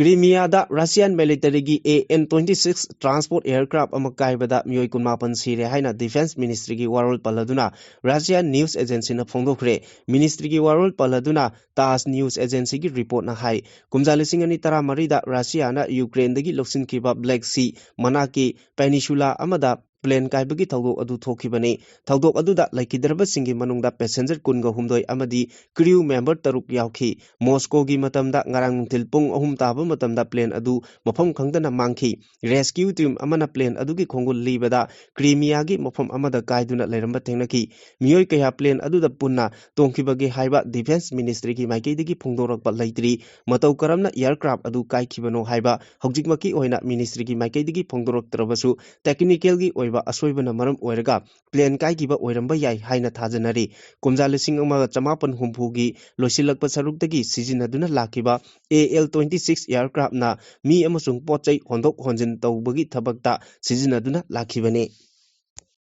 ꯀ꯭ꯔꯤꯃꯤꯌꯥꯗ ꯔꯁꯤꯌꯥꯟ ꯃꯤꯂꯤꯇꯔꯤꯒꯤ A N twenty six transport aircraft ꯑꯃ ꯀꯥꯏꯕꯗ ꯃꯤꯑꯣꯏ ꯀꯨꯟꯃꯥꯄꯟ ꯁꯤꯔꯦ ꯍꯥꯏꯅ ꯗꯤꯐꯦꯟꯁ ꯃꯤꯅꯤꯁꯇ꯭ꯔꯤꯒꯤ ꯋꯥꯔꯣꯜ ꯄꯜꯂꯗꯨꯅ ꯔꯁꯤꯌꯥꯟ ꯅ꯭ꯌꯨꯁ ꯑꯦꯖꯦꯟꯁꯤꯅ ꯐꯣꯡꯗꯣꯛꯈ꯭ꯔꯦ꯫ ꯃꯤꯅꯤꯁꯇ꯭ꯔꯤꯒꯤ ꯋꯥꯔꯣꯜ ꯄꯜꯂꯗꯨꯅ ꯇꯥꯖ ꯅ꯭ꯌꯨꯁ ꯑꯦꯖꯦꯟꯁꯤꯒꯤ ꯔꯤꯄꯣꯔꯠꯅ ꯍꯥꯏ, ꯀꯨꯝꯖꯥ ꯂꯤꯁꯤꯡ ꯑꯅꯤ ꯇꯔꯥꯃꯔꯤꯗ ꯔꯁꯤꯌꯥꯅ ꯌꯨꯀ꯭ꯔꯦꯟꯗꯒꯤ ꯂꯧꯁꯤꯟꯈꯤꯕ ꯕ꯭ꯂꯦꯛ ꯁꯤ ꯃꯅꯥꯛꯀꯤ ꯄꯦꯅꯤꯁꯨꯂꯥ ꯑꯃꯗ ꯄ꯭ꯂꯦꯟ ꯀꯥꯏꯕꯒꯤ ꯊꯧꯗꯣꯛ ꯑꯗꯨ ꯊꯣꯛꯈꯤꯕꯅꯤ꯫ ꯊꯧꯗꯣꯛ ꯑꯗꯨꯗ ꯂꯩꯈꯤꯗ꯭ꯔꯕꯁꯤꯡꯒꯤ ꯃꯅꯨꯡꯗ ꯄꯦꯁꯦꯟꯖꯔ ꯀꯨꯟꯒ ꯍꯨꯝꯗꯣꯏ ꯑꯃꯗꯤ ꯀ꯭ꯔꯤꯌꯨ ꯃꯦꯝꯕꯔ ꯇꯔꯨꯛ ꯌꯥꯎꯈꯤ꯫ ꯃꯣꯁꯀꯣꯒꯤ ꯃꯇꯝꯗ ꯉꯔꯥꯡ ꯅꯨꯡꯊꯤꯜ ꯄꯨꯡ ꯑꯍꯨꯝ ꯇꯥꯕ ꯃꯇꯝꯗ ꯄ꯭ꯂꯦꯟ ꯑꯗꯨ ꯃꯐꯝ ꯈꯪꯗꯅ ꯃꯥꯡꯈꯤ꯫ ꯔꯦꯁꯀ꯭ꯌꯨ ꯇꯤꯝ ꯑꯃꯅ ꯄ꯭ꯂꯦꯟ ꯑꯗꯨꯒꯤ ꯈꯣꯡꯒꯨꯜ ꯂꯤꯕꯗ ꯀ꯭ꯔꯤꯃꯤꯌꯥꯒꯤ ꯃꯐꯝ ꯑꯃꯗ ꯀꯥꯏꯗꯨꯅ ꯂꯩꯔꯝꯕ ꯊꯦꯡꯅꯈꯤ꯫ ꯃꯤꯑꯣꯏ ꯀꯌꯥ ꯄ꯭ꯂꯦꯟ ꯑꯗꯨꯗ ꯄꯨꯟꯅ ꯇꯣꯡꯈꯤꯕꯒꯦ ꯍꯥꯏꯕ ꯗꯤꯐꯦꯟꯁ ꯃꯤꯅꯤꯁꯇ꯭ꯔꯤꯒꯤ ꯃꯥꯏꯀꯩꯗꯒꯤ ꯐꯣꯡꯗꯣꯔꯛꯄ ꯂꯩꯇ꯭ꯔꯤ꯫ ꯃꯇꯧ ꯀꯔꯝꯅ ꯑꯦꯌꯔꯀ꯭ꯔꯥꯐ ꯑꯗꯨ ꯀꯥꯏꯈꯤꯕꯅꯣ ꯍꯥꯏꯕ ꯍꯧꯖꯤꯛꯃꯛꯀꯤ ꯑꯣꯏꯅ ꯃꯤꯅꯤꯁꯇ꯭ꯔꯤꯒꯤ ꯃꯥꯏꯀꯩꯗꯒꯤ ꯐꯣꯡꯗꯣꯔꯛꯇ꯭ꯔꯕꯁꯨ, ꯇꯦꯛꯅꯤꯀꯦꯜꯒꯤ ꯑꯣꯏꯕ ꯑꯁꯣꯏꯕꯅ ꯃꯔꯝ ꯑꯣꯏꯔꯒ ꯄ꯭ꯂꯦꯟ ꯀꯥꯏꯈꯤꯕ ꯑꯣꯏꯔꯝꯕ ꯌꯥꯏ ꯍꯥꯏꯅ ꯊꯥꯖꯅꯔꯤ꯫ ꯀꯨꯝꯖꯥ ꯂꯤꯁꯤꯡ ꯑꯃꯒ ꯆꯃꯥꯄꯟ ꯍꯨꯝꯐꯨꯒꯤ ꯂꯣꯏꯁꯤꯜꯂꯛꯄ ꯁꯔꯨꯛꯇꯒꯤ ꯁꯤꯖꯤꯟꯅꯗꯨꯅ ꯂꯥꯛꯈꯤꯕ ꯑꯦ ꯑꯦꯜ ꯇ꯭ꯋꯦꯟꯇꯤ ꯁꯤꯛꯁ ꯑꯦꯌꯔꯀ꯭ꯔꯥꯐꯅ ꯃꯤ ꯑꯃꯁꯨꯡ ꯄꯣꯠ ꯆꯩ ꯍꯣꯟꯗꯣꯛ ꯍꯣꯟꯖꯤꯟ ꯇꯧꯕꯒꯤ ꯊꯕꯛꯇ ꯁꯤꯖꯤꯟꯅꯗꯨꯅ ꯂꯥꯛꯈꯤꯕꯅꯤ꯫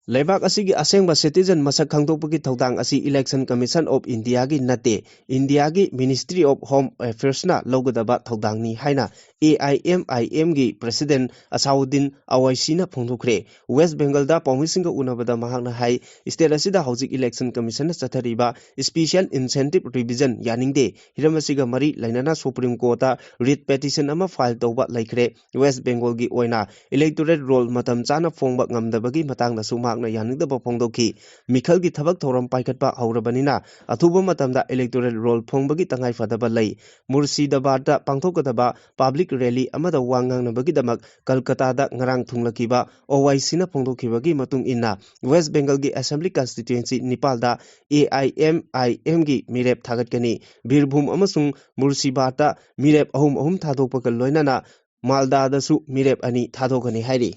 ꯂꯩꯕꯥꯛ ꯑꯁꯤꯒꯤ ꯑꯁꯦꯡꯕ ꯁꯤꯇꯤꯖꯟ ꯃꯁꯛ ꯈꯪꯗꯣꯛꯄꯒꯤ ꯊꯧꯗꯥꯡ ꯑꯁꯤ Election Commission of Indiaꯒꯤ ꯅꯠꯇꯦ, ꯏꯟꯗꯤꯌꯥꯒꯤ Ministry of Home Affairsꯅ ꯂꯧꯒꯗꯕ ꯊꯧꯗꯥꯡꯅꯤ ꯍꯥꯏꯅ ꯑꯦ ꯑꯥꯏ ꯑꯦꯝ ꯑꯥꯏ ꯑꯦꯝꯒꯤ ꯄ꯭ꯔꯦꯁꯤꯗꯦꯟ ꯑꯁꯥꯎꯗꯤꯟ ꯑꯋꯥꯏꯁꯤꯅ ꯐꯣꯡꯗꯣꯛꯈ꯭ꯔꯦ꯫ ꯋꯦꯁ ꯕꯦꯡꯒꯜꯗ ꯄꯥꯎꯃꯤꯁꯤꯡꯒ ꯎꯅꯕꯗ ꯃꯍꯥꯛꯅ ꯍꯥꯏ, ꯁ꯭ꯇꯦꯠ ꯑꯁꯤꯗ ꯍꯧꯖꯤꯛ ꯏꯂꯦꯛꯁꯟ ꯀꯃꯤꯁꯟꯅ ꯆꯠꯊꯔꯤꯕ ꯁ꯭ꯄꯤꯁꯤꯌꯦꯜ ꯏꯟꯁꯦꯟꯇꯤꯚ ꯔꯤꯚꯤꯖꯟ ꯌꯥꯅꯤꯡꯗꯦ꯫ ꯍꯤꯔꯝ ꯑꯁꯤꯒ ꯃꯔꯤ ꯂꯩꯅꯅ ꯁꯨꯄ꯭ꯔꯤꯝ ꯀꯣꯔꯠꯇ ꯔꯤꯠ ꯄꯦꯇꯤꯁꯟ ꯑꯃ ꯐꯥꯏꯜ ꯇꯧꯕ ꯂꯩꯈ꯭ꯔꯦ꯫ ꯋꯦꯁ ꯕꯦꯡꯒꯣꯜꯒꯤ ꯑꯣꯏꯅ ꯏꯂꯦꯛꯇꯣꯔꯦꯜ ꯔꯣꯜ ꯃꯇꯝ ꯆꯥꯅ ꯐꯣꯡꯕ ꯉꯝꯗꯕꯒꯤ ꯃꯇꯥꯡꯗꯁꯨ ꯃꯍꯥꯛꯅ ꯌꯥꯅꯤꯡꯗꯕ ꯐꯣꯡꯗꯣꯛꯈꯤ꯫ ꯃꯤꯈꯜꯒꯤ ꯊꯕꯛ ꯊꯧꯔꯝ ꯄꯥꯏꯈꯠꯄ ꯍꯧꯔꯕꯅꯤꯅ ꯑꯊꯨꯕ ꯃꯇꯝꯗ ꯏꯂꯦꯛꯇꯣꯔꯦꯜ ꯔꯣꯜ ꯐꯣꯡꯕꯒꯤ ꯇꯉꯥꯏꯐꯗꯕ ꯂꯩ꯫ ꯃꯨꯔꯁꯤꯗꯥꯕꯥꯗꯇ ꯄꯥꯡꯊꯣꯛꯀꯗꯕ ꯄꯕ꯭ꯂꯤꯛ ꯔꯦꯂꯤ ꯑꯃꯗ ꯋꯥ ꯉꯥꯡꯅꯕꯒꯤꯗꯃꯛ ꯀꯜꯀꯇꯥꯗ ꯉꯔꯥꯡ ꯊꯨꯡꯂꯈꯤꯕ ꯑꯣꯋꯥꯏꯁꯤꯅ ꯐꯣꯡꯗꯣꯛꯈꯤꯕꯒꯤ ꯃꯇꯨꯡ ꯏꯟꯅ, ꯋꯦꯁ ꯕꯦꯡꯒꯜꯒꯤ ꯑꯦꯁꯦꯝꯕ꯭ꯂꯤ ꯀꯟꯁꯇꯤꯇ꯭ꯌꯨꯑꯦꯟꯁꯤ ꯅꯤꯄꯥꯜꯗ ꯑꯦ ꯑꯥꯏ ꯑꯦꯝ ꯑꯥꯏ ꯑꯦꯝꯒꯤ ꯃꯤꯔꯦꯞ ꯊꯥꯒꯠꯀꯅꯤ꯫ ꯕꯤꯔꯚꯨꯝ ꯑꯃꯁꯨꯡ ꯃꯨꯔꯁꯤꯕꯥꯗꯇ ꯃꯤꯔꯦꯞ ꯑꯍꯨꯝ ꯑꯍꯨꯝ ꯊꯥꯗꯣꯛꯄꯒ ꯂꯣꯏꯅꯅ ꯃꯥꯜꯗꯥꯗꯁꯨ ꯃꯤꯔꯦꯞ ꯑꯅꯤ ꯊꯥꯗꯣꯛꯀꯅꯤ ꯍꯥꯏꯔꯤ꯫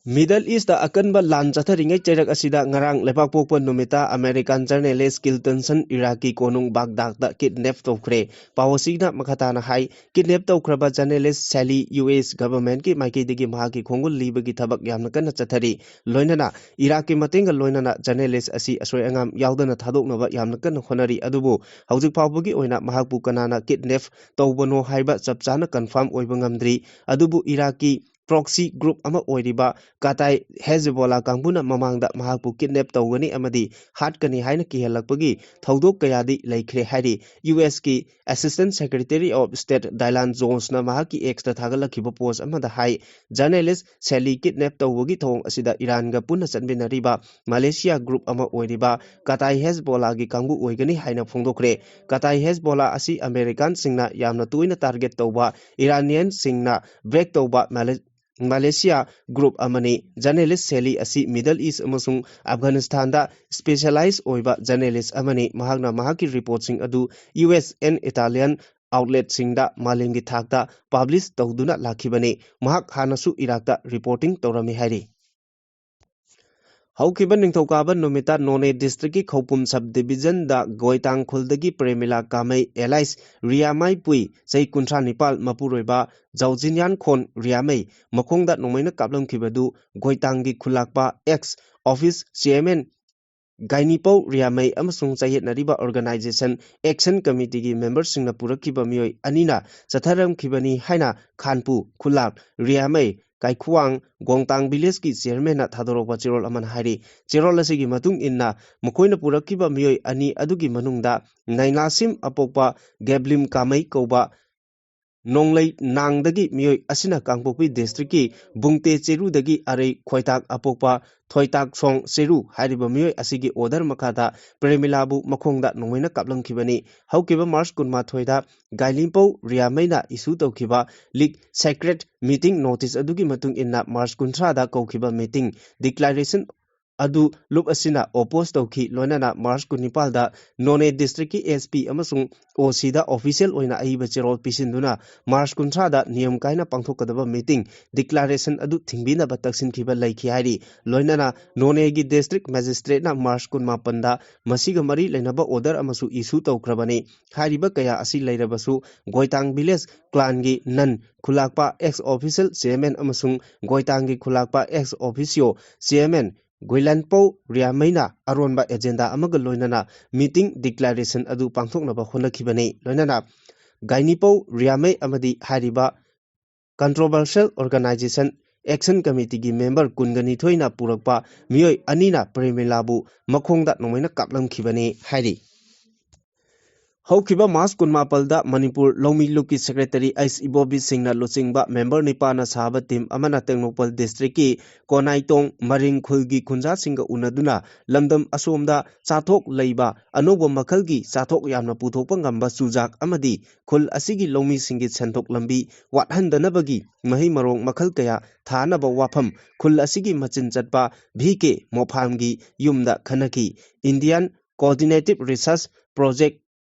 Middle East ꯑꯀꯟꯕ ꯂꯥꯟ ꯆꯠꯊꯔꯤꯉꯩ ꯆꯩꯔꯛ ꯑꯁꯤꯗ ꯉꯔꯥꯡ ꯂꯩꯕꯥꯛꯄꯣꯛꯄ ꯅꯨꯃꯤꯠꯇ American journalist Kill Thompson Iraqꯀꯤ ꯀꯣꯅꯨꯡ ꯕꯥꯒꯗꯥꯗꯇ kidnap ꯇꯧꯈ꯭ꯔꯦ꯫ ꯄꯥꯎ ꯑꯁꯤꯅ ꯃꯈꯥ ꯇꯥꯅ ꯍꯥꯏ, kidnap ꯇꯧꯈ꯭ꯔꯕ journalist Sally U S governmentꯀꯤ ꯃꯥꯏꯀꯩꯗꯒꯤ ꯃꯍꯥꯛꯀꯤ ꯈꯣꯡꯒꯨꯜ ꯂꯤꯕꯒꯤ ꯊꯕꯛ ꯌꯥꯝꯅ ꯀꯟꯅ ꯆꯠꯊꯔꯤ꯫ ꯂꯣꯏꯅꯅ Iraqꯀꯤ ꯃꯇꯦꯡꯒ ꯂꯣꯏꯅꯅ journalist ꯑꯁꯤ ꯑꯁꯣꯏ ꯑꯉꯥꯝ ꯌꯥꯎꯗꯅ ꯊꯥꯗꯣꯛꯅꯕ ꯌꯥꯝꯅ ꯀꯟꯅ ꯍꯣꯠꯅꯔꯤ꯫ ꯑꯗꯨꯕꯨ ꯍꯧꯖꯤꯛ ꯐꯥꯎꯕꯒꯤ ꯑꯣꯏꯅ ꯃꯍꯥꯛꯄꯨ ꯀꯅꯥꯅ kidnap ꯇꯧꯕꯅꯣ ꯍꯥꯏꯕ ꯆꯞ ꯆꯥꯅ confirm ꯑꯣꯏꯕ ꯉꯝꯗ꯭ꯔꯤ꯫ ꯑꯗꯨꯕꯨ Iraqꯀꯤ proxy group ꯑꯃ ꯑꯣꯏꯔꯤꯕ Kataib Hezbollah ꯀꯥꯡꯕꯨꯅ ꯃꯃꯥꯡꯗ ꯃꯍꯥꯛꯄꯨ kidnap ꯇꯧꯒꯅꯤ ꯑꯃꯗꯤ ꯍꯥꯠꯀꯅꯤ ꯍꯥꯏꯅ ꯀꯤꯍꯜꯂꯛꯄꯒꯤ ꯊꯧꯗꯣꯛ ꯀꯌꯥꯗꯤ ꯂꯩꯈ꯭ꯔꯦ ꯍꯥꯏꯔꯤ꯫ U S ꯀꯤ Assistant Secretary of State Dylan Jonesꯅ ꯃꯍꯥꯛꯀꯤ Xꯇ ꯊꯥꯒꯠꯂꯛꯈꯤꯕ post ꯑꯃꯗ ꯍꯥꯏ, journalist Sally kidnap ꯇꯧꯕꯒꯤ ꯊꯧꯑꯣꯡ ꯑꯁꯤꯗ Iranꯒ ꯄꯨꯟꯅ ꯆꯠꯃꯤꯟꯅꯔꯤꯕ Militia group ꯑꯃ ꯑꯣꯏꯔꯤꯕ Kataib Hezbollahꯒꯤ ꯀꯥꯡꯕꯨ ꯑꯣꯏꯒꯅꯤ ꯍꯥꯏꯅ ꯐꯣꯡꯗꯣꯛꯈ꯭ꯔꯦ꯫ Kataib Hezbollah ꯑꯁꯤ Americanꯁꯤꯡꯅ ꯌꯥꯝꯅ ꯇꯣꯏꯅ target ꯇꯧꯕ Iranianꯁꯤꯡꯅ back ꯇꯧꯕ Mali-, Militia group ꯑꯃꯅꯤ꯫ Journalist Sally ꯑꯁꯤ Middle East ꯑꯃꯁꯨꯡ Afghanistanꯗ specialize ꯑꯣꯏꯕ journalist ꯑꯃꯅꯤ꯫ ꯃꯍꯥꯛꯅ ꯃꯍꯥꯛꯀꯤ reportꯁꯤꯡ ꯑꯗꯨ U S and Italian outletꯁꯤꯡꯗ ꯃꯥꯂꯦꯝꯒꯤ ꯊꯥꯛꯇ publish ꯇꯧꯗꯨꯅ ꯂꯥꯛꯈꯤꯕꯅꯤ꯫ ꯃꯍꯥꯛ ꯍꯥꯟꯅꯁꯨ Iraqꯇ reporting ꯇꯧꯔꯝꯃꯤ ꯍꯥꯏꯔꯤ꯫ ꯍꯧꯈꯤꯕ ꯅꯤꯡꯊꯧꯀꯥꯕ ꯅꯨꯃꯤꯠꯇ ꯅꯣꯅꯦ districtꯀꯤ ꯈꯧꯄꯨꯝ sub divisionꯗ ꯒꯣꯏꯇꯥꯡ ꯈꯨꯜꯗꯒꯤ ꯄ꯭ꯔꯦꯃꯤꯂꯥ ꯀꯥꯃꯩ alias ꯔꯤꯌꯥꯃꯩ ꯄꯨꯏ, ꯆꯍꯤ ꯀꯨꯟꯊ꯭ꯔꯥ ꯅꯤꯄꯥꯜ, ꯃꯄꯨꯔꯣꯏꯕ ꯖꯥꯎꯖꯤꯟꯌꯥꯟ ꯈꯣꯟ ꯔꯤꯌꯥꯃꯩ, ꯃꯈꯣꯡꯗ ꯅꯣꯡꯃꯩꯅ ꯀꯥꯞꯂꯝꯈꯤꯕꯗꯨ ꯒꯣꯏꯇꯥꯡꯒꯤ ꯈꯨꯜꯂꯥꯛꯄ ex office chairman ꯒꯥꯏꯅꯤꯄꯧ ꯔꯤꯌꯥꯃꯩ ꯑꯃꯁꯨꯡ ꯆꯌꯦꯠꯅꯔꯤꯕ organization action committeeꯒꯤ memberꯁꯤꯡꯅ ꯄꯨꯔꯛꯈꯤꯕ ꯃꯤꯑꯣꯏ ꯑꯅꯤꯅ ꯆꯠꯊꯔꯝꯈꯤꯕꯅꯤ ꯍꯥꯏꯅ ꯈꯥꯟꯄꯨ ꯈꯨꯜꯂꯥꯛ ꯔꯤꯌꯥꯃꯩ ꯀꯥꯏꯈꯨꯋꯥꯡ ꯒꯣꯡꯇꯥꯡ villageꯀꯤ chairmanꯅ ꯊꯥꯗꯣꯔꯛꯄ ꯆꯦꯔꯣꯜ ꯑꯃꯅ ꯍꯥꯏꯔꯤ꯫ ꯆꯦꯔꯣꯜ ꯑꯁꯤꯒꯤ ꯃꯇꯨꯡ ꯏꯟꯅ ꯃꯈꯣꯏꯅ ꯄꯨꯔꯛꯈꯤꯕ ꯃꯤꯑꯣꯏ ꯑꯅꯤ ꯑꯗꯨꯒꯤ ꯃꯅꯨꯡꯗ ꯅꯥꯏꯅꯥꯁꯤꯝ ꯑꯄꯣꯛꯄ ꯒꯦꯕ꯭ꯂꯤꯝ ꯀꯥꯃꯩ ꯀꯧꯕ ꯅꯣꯡꯂꯩ ꯅꯥꯡꯗꯒꯤ ꯃꯤꯑꯣꯏ ꯑꯁꯤꯅ ꯀꯥꯡꯄꯣꯛꯄꯤ districtꯀꯤ ꯕꯨꯡꯇꯦ ꯆꯦꯔꯨꯗꯒꯤ ꯑꯔꯩ ꯈꯣꯏꯇꯥꯛ ꯑꯄꯣꯛꯄ ꯊꯣꯏꯇꯥꯛ ꯁꯣꯡ ꯆꯦꯔꯨ ꯍꯥꯏꯔꯤꯕ ꯃꯤꯑꯣꯏ ꯑꯁꯤꯒꯤ order ꯃꯈꯥꯗ ꯄ꯭ꯔꯦꯃꯤꯂꯥꯕꯨ ꯃꯈꯣꯡꯗ ꯅꯣꯡꯃꯩꯅ ꯀꯥꯞꯂꯝꯈꯤꯕꯅꯤ꯫ ꯍꯧꯈꯤꯕ March ꯀꯨꯟꯃꯥꯊꯣꯏꯗ ꯒꯥꯏꯂꯤꯝꯄꯧ ꯔꯤꯌꯥꯃꯩꯅ issue ꯇꯧꯈꯤꯕ leak secret meeting notice ꯑꯗꯨꯒꯤ ꯃꯇꯨꯡ ꯏꯟꯅ March ꯀꯨꯟꯊ꯭ꯔꯥꯗ ꯀꯧꯈꯤꯕ meeting declaration ꯑꯗꯨ ꯂꯨꯞ ꯑꯁꯤꯅ ꯑꯣꯄꯣꯖ ꯇꯧꯈꯤ꯫ ꯂꯣꯏꯅꯅ ꯃꯥꯔꯆ ꯀꯨꯟꯅꯤꯄꯥꯜꯗ ꯅꯣꯅꯦ ꯗꯤꯁꯇ꯭ꯔꯤꯛꯀꯤ ꯑꯦꯁ ꯄꯤ ꯑꯃꯁꯨꯡ ꯑꯣ ꯁꯤꯗ ꯑꯣꯐꯤꯁꯤꯌꯦꯜ ꯑꯣꯏꯅ ꯑꯏꯕ ꯆꯦꯔꯣꯜ ꯄꯤꯁꯤꯟꯗꯨꯅ ꯃꯥꯔꯆ ꯀꯨꯟꯊ꯭ꯔꯥꯗ ꯅꯤꯌꯝ ꯀꯥꯏꯅ ꯄꯥꯡꯊꯣꯛꯀꯗꯕ ꯃꯤꯇꯤꯡ ꯗꯤꯀ꯭ꯂꯥꯔꯦꯁꯟ ꯑꯗꯨ ꯊꯤꯡꯕꯤꯅꯕ ꯇꯛꯁꯤꯟꯈꯤꯕ ꯂꯩꯈꯤ ꯍꯥꯏꯔꯤ꯫ ꯂꯣꯏꯅꯅ ꯅꯣꯅꯦꯒꯤ ꯗꯤꯁꯇ꯭ꯔꯤꯛ ꯃꯦꯖꯤꯁꯇ꯭ꯔꯦꯠꯅ ꯃꯥꯔꯆ ꯀꯨꯟꯃꯥꯄꯟꯗ ꯃꯁꯤꯒ ꯃꯔꯤ ꯂꯩꯅꯕ ꯑꯣꯔꯗꯔ ꯑꯃꯁꯨ ꯏꯁꯨ ꯇꯧꯈ꯭ꯔꯕꯅꯤ꯫ ꯍꯥꯏꯔꯤꯕ ꯀꯌꯥ ꯑꯁꯤ ꯂꯩꯔꯕꯁꯨ ꯒꯣꯏꯇꯥꯡ ꯚꯤꯂꯦꯖ ꯀ꯭ꯂꯥꯟꯒꯤ ꯅꯟ ꯈꯨꯂꯥꯛꯄ ꯑꯦꯛꯁ ꯑꯣꯐꯤꯁꯤꯌꯦꯜ ꯆꯤꯌꯔꯃꯦꯟ ꯑꯃꯁꯨꯡ ꯒꯣꯏꯇꯥꯡꯒꯤ ꯈꯨꯂꯥꯛꯄ ꯑꯦꯛꯁ ꯑꯣꯐꯤꯁꯤꯌꯣ ꯆꯤꯌꯔꯃꯦꯟ ꯒꯣꯏꯂꯥꯟꯄꯧ ꯔꯤꯌꯥꯃꯩꯅ ꯑꯔꯣꯟꯕ ꯑꯦꯖꯦꯟꯗꯥ ꯑꯃꯒ ꯂꯣꯏꯅꯅ ꯃꯤꯇꯤꯡ ꯗꯤꯀ꯭ꯂꯥꯔꯦꯁꯟ ꯑꯗꯨ ꯄꯥꯡꯊꯣꯛꯅꯕ ꯍꯣꯠꯅꯈꯤꯕꯅꯤ꯫ ꯂꯣꯏꯅꯅ ꯒꯥꯏꯅꯤꯄꯧ ꯔꯤꯌꯥꯃꯩ ꯑꯃꯗꯤ ꯍꯥꯏꯔꯤꯕ ꯀꯟꯇ꯭ꯔꯣꯚꯔꯁꯤꯌꯦꯜ ꯑꯣꯔꯒꯅꯥꯏꯖꯦꯁꯟ ꯑꯦꯛꯁꯟ ꯀꯃꯤꯇꯤꯒꯤ ꯃꯦꯝꯕꯔ ꯀꯨꯟꯒ ꯅꯤꯊꯣꯏꯅ ꯄꯨꯔꯛꯄ ꯃꯤꯑꯣꯏ ꯑꯅꯤꯅ ꯄ꯭ꯔꯦꯃꯤꯂꯥꯕꯨ ꯃꯈꯣꯡꯗ ꯅꯣꯡꯃꯩꯅ ꯀꯥꯞꯂꯝꯈꯤꯕꯅꯤ ꯍꯥꯏꯔꯤ꯫ ꯍꯧꯈꯤꯕ ꯃꯥꯔꯆ ꯀꯨꯟꯃꯥꯄꯜꯗ ꯃꯅꯤꯄꯨꯔ ꯂꯧꯃꯤ ꯂꯨꯞꯀꯤ ꯁꯦꯀ꯭ꯔꯦꯇꯔꯤ ꯑꯩꯆ ꯏꯕꯣꯕꯤ ꯁꯤꯡꯅ ꯂꯨꯆꯤꯡꯕ ꯃꯦꯝꯕꯔ ꯅꯤꯄꯥꯟꯅ ꯁꯥꯕ ꯇꯤꯝ ꯑꯃꯅ ꯇꯦꯡꯅꯧꯄꯜ ꯗꯤꯁꯇ꯭ꯔꯤꯛꯀꯤ ꯀꯣꯅꯥꯏꯇꯣꯡ ꯃꯔꯤꯡ ꯈꯨꯜꯒꯤ ꯈꯨꯟꯖꯥꯁꯤꯡꯒ ꯎꯅꯗꯨꯅ ꯂꯝꯗꯝ ꯑꯁꯣꯝꯗ ꯆꯥꯊꯣꯛ ꯂꯩꯕ ꯑꯅꯧꯕ ꯃꯈꯜꯒꯤ ꯆꯥꯊꯣꯛ ꯌꯥꯝꯅ ꯄꯨꯊꯣꯛꯄ ꯉꯝꯕ ꯆꯨꯖꯥꯛ ꯑꯃꯗꯤ ꯈꯨꯜ ꯑꯁꯤꯒꯤ ꯂꯧꯃꯤꯁꯤꯡꯒꯤ ꯁꯦꯟꯊꯣꯛ ꯂꯝꯕꯤ ꯋꯥꯠꯍꯟꯗꯅꯕꯒꯤ ꯃꯍꯩ ꯃꯔꯣꯡ ꯃꯈꯜ ꯀꯌꯥ ꯊꯥꯅꯕ ꯋꯥꯐꯝ ꯈꯨꯜ ꯑꯁꯤꯒꯤ ꯃꯆꯤꯟ ꯆꯠꯄ ꯚꯤ ꯀꯦ ꯃꯣꯐꯥꯝꯒꯤ ꯌꯨꯝꯗ ꯈꯟꯅꯈꯤ꯫ ꯏꯟꯗꯤꯌꯥꯟ ꯀꯣꯑꯣꯔꯗꯤꯅꯦꯇꯤꯚ ꯔꯤꯁꯔꯁ ꯄ꯭ꯔꯣꯖꯦꯛ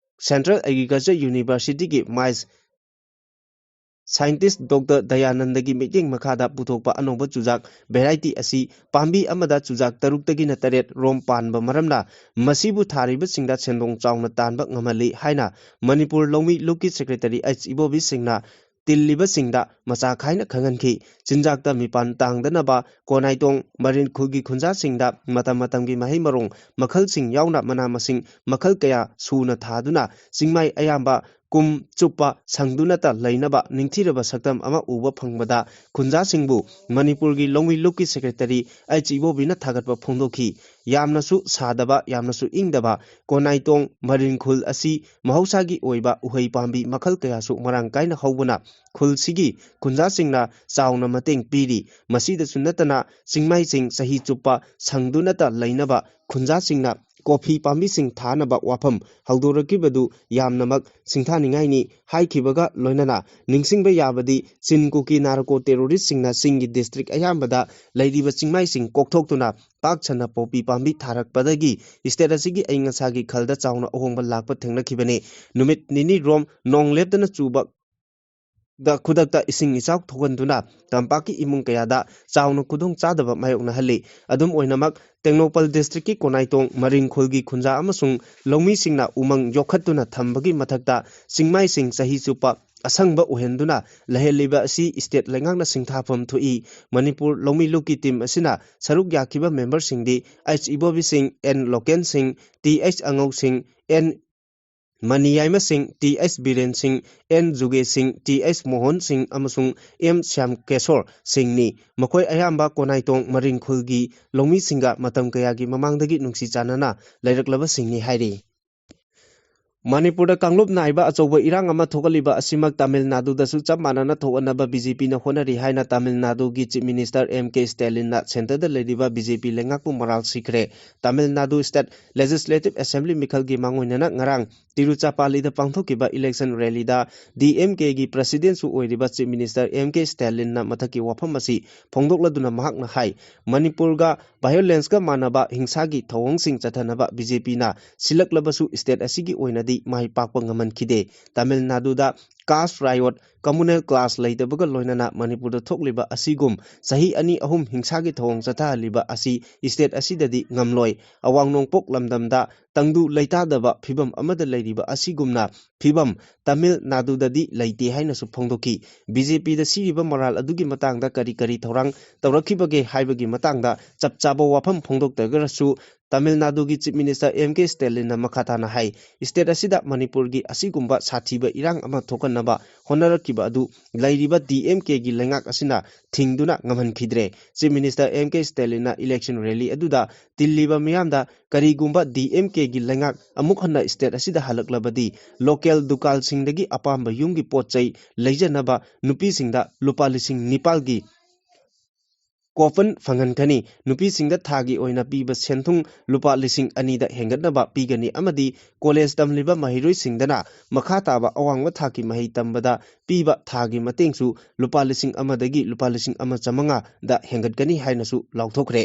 ꯁꯦꯟꯇ꯭ꯔꯦꯜ ꯑꯦꯒ꯭ꯔꯤꯀꯜꯆꯔ ꯌꯨꯅꯤꯚꯔꯁꯤꯇꯤꯒꯤ ꯃꯥꯏꯁ ꯁꯥꯏꯟꯇꯤꯁ ꯗꯣꯛꯇꯔ ꯗꯌꯥꯅꯟꯗꯒꯤ ꯃꯤꯠꯌꯦꯡ ꯃꯈꯥꯗ ꯄꯨꯊꯣꯛꯄ ꯑꯅꯧꯕ ꯆꯨꯖꯥꯛ ꯚꯦꯔꯥꯏꯇꯤ ꯑꯁꯤ ꯄꯥꯝꯕꯤ ꯑꯃꯗ ꯆꯨꯖꯥꯛ ꯇꯔꯨꯛꯇꯒꯤꯅ ꯇꯔꯦꯠ ꯔꯣꯝ ꯄꯥꯟꯕ ꯃꯔꯝꯅ ꯃꯁꯤꯕꯨ ꯊꯥꯔꯤꯕꯁꯤꯡꯗ ꯁꯦꯟꯗꯣꯡ ꯆꯥꯎꯅ ꯇꯥꯟꯕ ꯉꯝꯍꯜꯂꯤ ꯍꯥꯏꯅ ꯃꯅꯤꯄꯨꯔ ꯂꯧꯃꯤ ꯂꯨꯞꯀꯤ ꯁꯦꯀ꯭ꯔꯦꯇꯔꯤ ꯑꯩꯆ ꯏꯕꯣꯕꯤ ꯁꯤꯡꯅ ꯇꯤꯜꯂꯤꯕꯁꯤꯡꯗ ꯃꯆꯥ ꯈꯥꯏꯅ ꯈꯪꯍꯟꯈꯤ꯫ ꯆꯤꯟꯖꯥꯛꯇ ꯃꯤꯄꯥꯟ ꯇꯥꯡꯗꯅꯕ ꯀꯣꯅꯥꯏꯇꯣꯡ ꯃꯔꯤꯟ ꯈꯨꯜꯒꯤ ꯈꯨꯟꯖꯥꯁꯤꯡꯗ ꯃꯇꯝ ꯃꯇꯝꯒꯤ ꯃꯍꯩ ꯃꯔꯣꯡ ꯃꯈꯜꯁꯤꯡ ꯌꯥꯎꯅ ꯃꯅꯥ ꯃꯁꯤꯡ ꯃꯈꯜ ꯀꯌꯥ ꯁꯨꯅ ꯊꯥꯗꯨꯅ ꯆꯤꯡꯃꯥꯏ ꯑꯌꯥꯝꯕ ꯀꯨꯝ ꯆꯨꯞꯄ ꯁꯪꯗꯨꯅꯇ ꯂꯩꯅꯕ ꯅꯤꯡꯊꯤꯔꯕ ꯁꯛꯇꯝ ꯑꯃ ꯎꯕ ꯐꯪꯕꯗ ꯈꯨꯟꯖꯥꯁꯤꯡꯕꯨ ꯃꯅꯤꯄꯨꯔꯒꯤ ꯂꯧꯃꯤ ꯂꯨꯞꯀꯤ ꯁꯦꯀ꯭ꯔꯦꯇꯔꯤ ꯑꯩꯆ ꯏꯕꯣꯕꯤꯅ ꯊꯥꯒꯠꯄ ꯐꯣꯡꯗꯣꯛꯈꯤ꯫ ꯌꯥꯝꯅꯁꯨ ꯁꯥꯗꯕ, ꯌꯥꯝꯅꯁꯨ ꯏꯪꯗꯕ ꯀꯣꯅꯥꯏꯇꯣꯡ ꯃꯔꯤꯟ ꯈꯨꯜ ꯑꯁꯤ ꯃꯍꯧꯁꯥꯒꯤ ꯑꯣꯏꯕ ꯎꯍꯩ ꯄꯥꯝꯕꯤ ꯃꯈꯜ ꯀꯌꯥꯁꯨ ꯃꯔꯥꯡ ꯀꯥꯏꯅ ꯍꯧꯕꯅ ꯈꯨꯜꯁꯤꯒꯤ ꯈꯨꯟꯖꯥꯁꯤꯡꯅ ꯆꯥꯎꯅ ꯃꯇꯦꯡ ꯄꯤꯔꯤ꯫ ꯃꯁꯤꯗꯁꯨ ꯅꯠꯇꯅ ꯆꯤꯡꯃꯥꯏꯁꯤꯡ ꯆꯍꯤ ꯆꯨꯞꯄ ꯁꯪꯗꯨꯅꯇ ꯂꯩꯅꯕ ꯈꯨꯟꯖꯥꯁꯤꯡꯅ ꯀꯣꯐꯤ ꯄꯥꯝꯕꯤꯁꯤꯡ ꯊꯥꯅꯕ ꯋꯥꯐꯝ ꯍꯧꯗꯣꯔꯛꯈꯤꯕꯗꯨ ꯌꯥꯝꯅꯃꯛ ꯁꯤꯡꯊꯥꯅꯤꯡꯉꯥꯏꯅꯤ ꯍꯥꯏꯈꯤꯕꯒ ꯂꯣꯏꯅꯅ, ꯅꯤꯡꯁꯤꯡꯕ ꯌꯥꯕꯗꯤ ꯆꯤꯟ ꯀꯨꯀꯤ ꯅꯥꯔꯀꯣ ꯇꯦꯔꯣꯔꯤꯁꯁꯤꯡꯅ ꯆꯤꯡꯒꯤ ꯗꯤꯁꯇ꯭ꯔꯤꯛ ꯑꯌꯥꯝꯕꯗ ꯂꯩꯔꯤꯕ ꯆꯤꯡꯃꯥꯏꯁꯤꯡ ꯀꯣꯛꯊꯣꯛꯇꯨꯅ ꯄꯥꯛ ꯁꯟꯅ ꯄꯣꯄꯤ ꯄꯥꯝꯕꯤ ꯊꯥꯔꯛꯄꯗꯒꯤ state ꯑꯁꯤꯒꯤ ꯑꯏꯪ ꯑꯁꯥꯒꯤ ꯈꯜꯗ ꯆꯥꯎꯅ ꯑꯍꯣꯡꯕ ꯂꯥꯛꯄ ꯊꯦꯡꯅꯈꯤꯕꯅꯤ꯫ ꯅꯨꯃꯤꯠ ꯅꯤꯅꯤ ꯔꯣꯝ ꯅꯣꯡ ꯂꯦꯞꯇꯅ ꯆꯨꯕ ꯗ ꯈꯨꯗꯛꯇ ꯏꯁꯤꯡ ꯏꯆꯥꯎ ꯊꯣꯛꯍꯟꯗꯨꯅ ꯇꯝꯄꯥꯛꯀꯤ ꯏꯃꯨꯡ ꯀꯌꯥꯗ ꯆꯥꯎꯅ ꯈꯨꯗꯣꯡ ꯆꯥꯗꯕ ꯃꯥꯌꯣꯛꯅꯍꯜꯂꯤ꯫ ꯑꯗꯨꯝ ꯑꯣꯏꯅꯃꯛ, ꯇꯦꯡꯅꯧꯄꯜ districtꯀꯤ ꯀꯣꯅꯥꯏꯇꯣꯡ ꯃꯔꯤꯡ ꯈꯨꯜꯒꯤ ꯈꯨꯟꯖꯥ ꯑꯃꯁꯨꯡ ꯂꯧꯃꯤꯁꯤꯡꯅ ꯎꯃꯪ ꯌꯣꯛꯈꯠꯇꯨꯅ ꯊꯝꯕꯒꯤ ꯃꯊꯛꯇ ꯆꯤꯡꯃꯥꯏꯁꯤꯡ ꯆꯍꯤ ꯆꯨꯞꯄ ꯑꯁꯪꯕ ꯑꯣꯏꯍꯟꯗꯨꯅ ꯂꯩꯍꯜꯂꯤꯕ ꯑꯁꯤ state ꯂꯩꯉꯥꯛꯅ ꯁꯤꯡꯊꯥꯐꯝ ꯊꯣꯛꯏ꯫ ꯃꯅꯤꯄꯨꯔ ꯂꯧꯃꯤ ꯂꯨꯞꯀꯤ team ꯑꯁꯤꯅ ꯁꯔꯨꯛ ꯌꯥꯈꯤꯕ memberꯁꯤꯡꯗꯤ H ꯏꯕꯣꯕꯤ ꯁꯤꯡ, N ꯂꯣꯀꯦꯟ ꯁꯤꯡ, Th ꯑꯉꯧ ꯁꯤꯡ, N ꯃꯅꯤꯌꯥꯏꯃ ꯁꯤꯡ, Th ꯕꯤꯔꯦꯟ ꯁꯤꯡ, N ꯖꯨꯒꯦ ꯁꯤꯡ, Th ꯃꯣꯍꯟ ꯁꯤꯡ ꯑꯃꯁꯨꯡ M ꯁ꯭ꯌꯥꯝ ꯀꯦꯁꯣꯔ ꯁꯤꯡꯅꯤ꯫ ꯃꯈꯣꯏ ꯑꯌꯥꯝꯕ ꯀꯣꯅꯥꯏꯇꯣꯡ ꯃꯔꯤꯡ ꯈꯨꯜꯒꯤ ꯂꯧꯃꯤꯁꯤꯡꯒ ꯃꯇꯝ ꯀꯌꯥꯒꯤ ꯃꯃꯥꯡꯗꯒꯤ ꯅꯨꯡꯁꯤ ꯆꯥꯟꯅꯅ ꯂꯩꯔꯛꯂꯕꯁꯤꯡꯅꯤ ꯍꯥꯏꯔꯤ꯫ ꯃꯅꯤꯄꯨꯔꯗ ꯀꯥꯡꯂꯨꯞ ꯅꯥꯏꯕ ꯑꯆꯧꯕ ꯏꯔꯥꯡ ꯑꯃ ꯊꯣꯛꯍꯜꯂꯤꯕ ꯑꯁꯤꯃꯛ ꯇꯥꯃꯤꯜ ꯅꯥꯗꯨꯗꯁꯨ ꯆꯞ ꯃꯥꯟꯅꯅ ꯊꯣꯛꯍꯟꯅꯕ BJPꯅ ꯍꯣꯠꯅꯔꯤ ꯍꯥꯏꯅ ꯇꯥꯃꯤꯜ ꯅꯥꯗꯨꯒꯤ Chief Minister M K Stalinꯅ centreꯗ ꯂꯩꯔꯤꯕ BJP ꯂꯩꯉꯥꯛꯄꯨ ꯃꯔꯥꯜ ꯁꯤꯈ꯭ꯔꯦ꯫ Tamil Nadu State Legislative Assembly ꯃꯤꯈꯜꯒꯤ ꯃꯥꯡꯑꯣꯏꯅꯅ ꯉꯔꯥꯡ ꯇꯤꯔꯨꯆꯥꯄꯥꯂꯤꯗ ꯄꯥꯡꯊꯣꯛꯈꯤꯕ election rallyꯗ DMKꯒꯤ presidentꯁꯨ ꯑꯣꯏꯔꯤꯕ Chief Minister M K Stalinꯅ ꯃꯊꯛꯀꯤ ꯋꯥꯐꯝ ꯑꯁꯤ ꯐꯣꯡꯗꯣꯛꯂꯗꯨꯅ ꯃꯍꯥꯛꯅ ꯍꯥꯏ, ꯃꯅꯤꯄꯨꯔꯒ violenceꯀ ꯃꯥꯟꯅꯕ ꯍꯤꯡꯁꯥꯒꯤ ꯊꯧꯑꯣꯡꯁꯤꯡ ꯆꯠꯊꯅꯕ BJPꯅ ꯁꯤꯜꯂꯛꯂꯕꯁꯨ state ꯑꯁꯤꯒꯤ ꯑꯣꯏꯅꯗꯤ ꯃꯥꯏ ꯄꯥꯛꯄ ꯉꯝꯍꯟꯈꯤꯗꯦ꯫ ꯇꯥꯃꯤꯜ ꯅꯥꯗꯨꯗ caste riot, communal class ꯂꯩꯇꯕꯒ ꯂꯣꯏꯅꯅ ꯃꯅꯤꯄꯨꯔꯗ ꯊꯣꯛꯂꯤꯕ ꯑꯁꯤꯒꯨꯝ ꯆꯍꯤ ꯑꯅꯤ ꯑꯍꯨꯝ ꯍꯤꯡꯁꯥꯒꯤ ꯊꯧꯑꯣꯡ ꯆꯠꯊꯍꯜꯂꯤꯕ ꯑꯁꯤ state ꯑꯁꯤꯗꯗꯤ ꯉꯝꯂꯣꯏ꯫ ꯑꯋꯥꯡ ꯅꯣꯡꯄꯣꯛ ꯂꯝꯗꯝꯗ ꯇꯪꯗꯨ ꯂꯩꯇꯥꯗꯕ ꯐꯤꯕꯝ ꯑꯃꯗ ꯂꯩꯔꯤꯕ ꯑꯁꯤꯒꯨꯝꯅ ꯐꯤꯕꯝ ꯇꯥꯃꯤꯜ ꯅꯥꯗꯨꯗꯗꯤ ꯂꯩꯇꯦ ꯍꯥꯏꯅꯁꯨ ꯐꯣꯡꯗꯣꯛꯈꯤ꯫ BJPꯗ ꯁꯤꯔꯤꯕ ꯃꯔꯥꯜ ꯑꯗꯨꯒꯤ ꯃꯇꯥꯡꯗ ꯀꯔꯤ ꯀꯔꯤ ꯊꯧꯔꯥꯡ ꯇꯧꯔꯛꯈꯤꯕꯒꯦ ꯍꯥꯏꯕꯒꯤ ꯃꯇꯥꯡꯗ ꯆꯞ ꯆꯥꯕ ꯋꯥꯐꯝ ꯐꯣꯡꯗꯣꯛꯇ꯭ꯔꯒꯁꯨ, ꯇꯥꯃꯤꯜ ꯅꯥꯗꯨꯒꯤ Chief Minister M K Stalinꯅ ꯃꯈꯥ ꯇꯥꯅ ꯍꯥꯏ, state ꯑꯁꯤꯗ ꯃꯅꯤꯄꯨꯔꯒꯤ ꯑꯁꯤꯒꯨꯝꯕ ꯁꯥꯊꯤꯕ ꯏꯔꯥꯡ ꯑꯃ ꯊꯣꯛꯍꯟꯅꯕ ꯍꯣꯠꯅꯔꯛꯈꯤꯕ ꯑꯗꯨ ꯂꯩꯔꯤꯕ DMKꯒꯤ ꯂꯩꯉꯥꯛ ꯑꯁꯤꯅ ꯊꯤꯡꯗꯨꯅ ꯉꯝꯍꯟꯈꯤꯗ꯭ꯔꯦ꯫ Chief Minister M K Stalinꯅ election rally ꯑꯗꯨꯗ ꯇꯤꯜꯂꯤꯕ ꯃꯤꯌꯥꯝꯗ ꯀꯔꯤꯒꯨꯝꯕ DMKꯒꯤ ꯂꯩꯉꯥꯛ ꯑꯃꯨꯛ ꯍꯟꯅ state ꯑꯁꯤꯗ ꯍꯜꯂꯛꯂꯕꯗꯤ local ꯗꯨꯀꯥꯟꯁꯤꯡꯗꯒꯤ ꯑꯄꯥꯝꯕ ꯌꯨꯝꯒꯤ ꯄꯣꯠ ꯆꯩ ꯂꯩꯖꯅꯕ ꯅꯨꯄꯤꯁꯤꯡꯗ ꯂꯨꯄꯥ ꯂꯤꯁꯤꯡ ꯅꯤꯄꯥꯜꯒꯤ coupon ꯐꯪꯍꯟꯒꯅꯤ꯫ ꯅꯨꯄꯤꯁꯤꯡꯗ ꯊꯥꯒꯤ ꯑꯣꯏꯅ ꯄꯤꯕ ꯁꯦꯟꯊꯨꯡ ꯂꯨꯄꯥ ꯂꯤꯁꯤꯡ ꯑꯅꯤꯗ ꯍꯦꯟꯒꯠꯅꯕ ꯄꯤꯒꯅꯤ ꯑꯃꯗꯤ ꯀꯣꯂꯦꯖ ꯇꯝꯂꯤꯕ ꯃꯍꯩꯔꯣꯏꯁꯤꯡꯗꯅ ꯃꯈꯥ ꯇꯥꯕ ꯑꯋꯥꯡꯕ ꯊꯥꯛꯀꯤ ꯃꯍꯩ ꯇꯝꯕꯗ ꯄꯤꯕ ꯊꯥꯒꯤ ꯃꯇꯦꯡꯁꯨ ꯂꯨꯄꯥ ꯂꯤꯁꯤꯡ ꯑꯃꯗꯒꯤ ꯂꯨꯄꯥ ꯂꯤꯁꯤꯡ ꯑꯃ ꯆꯥꯃꯉꯥꯗ ꯍꯦꯟꯒꯠꯀꯅꯤ ꯍꯥꯏꯅꯁꯨ ꯂꯥꯎꯊꯣꯛꯈ꯭ꯔꯦ꯫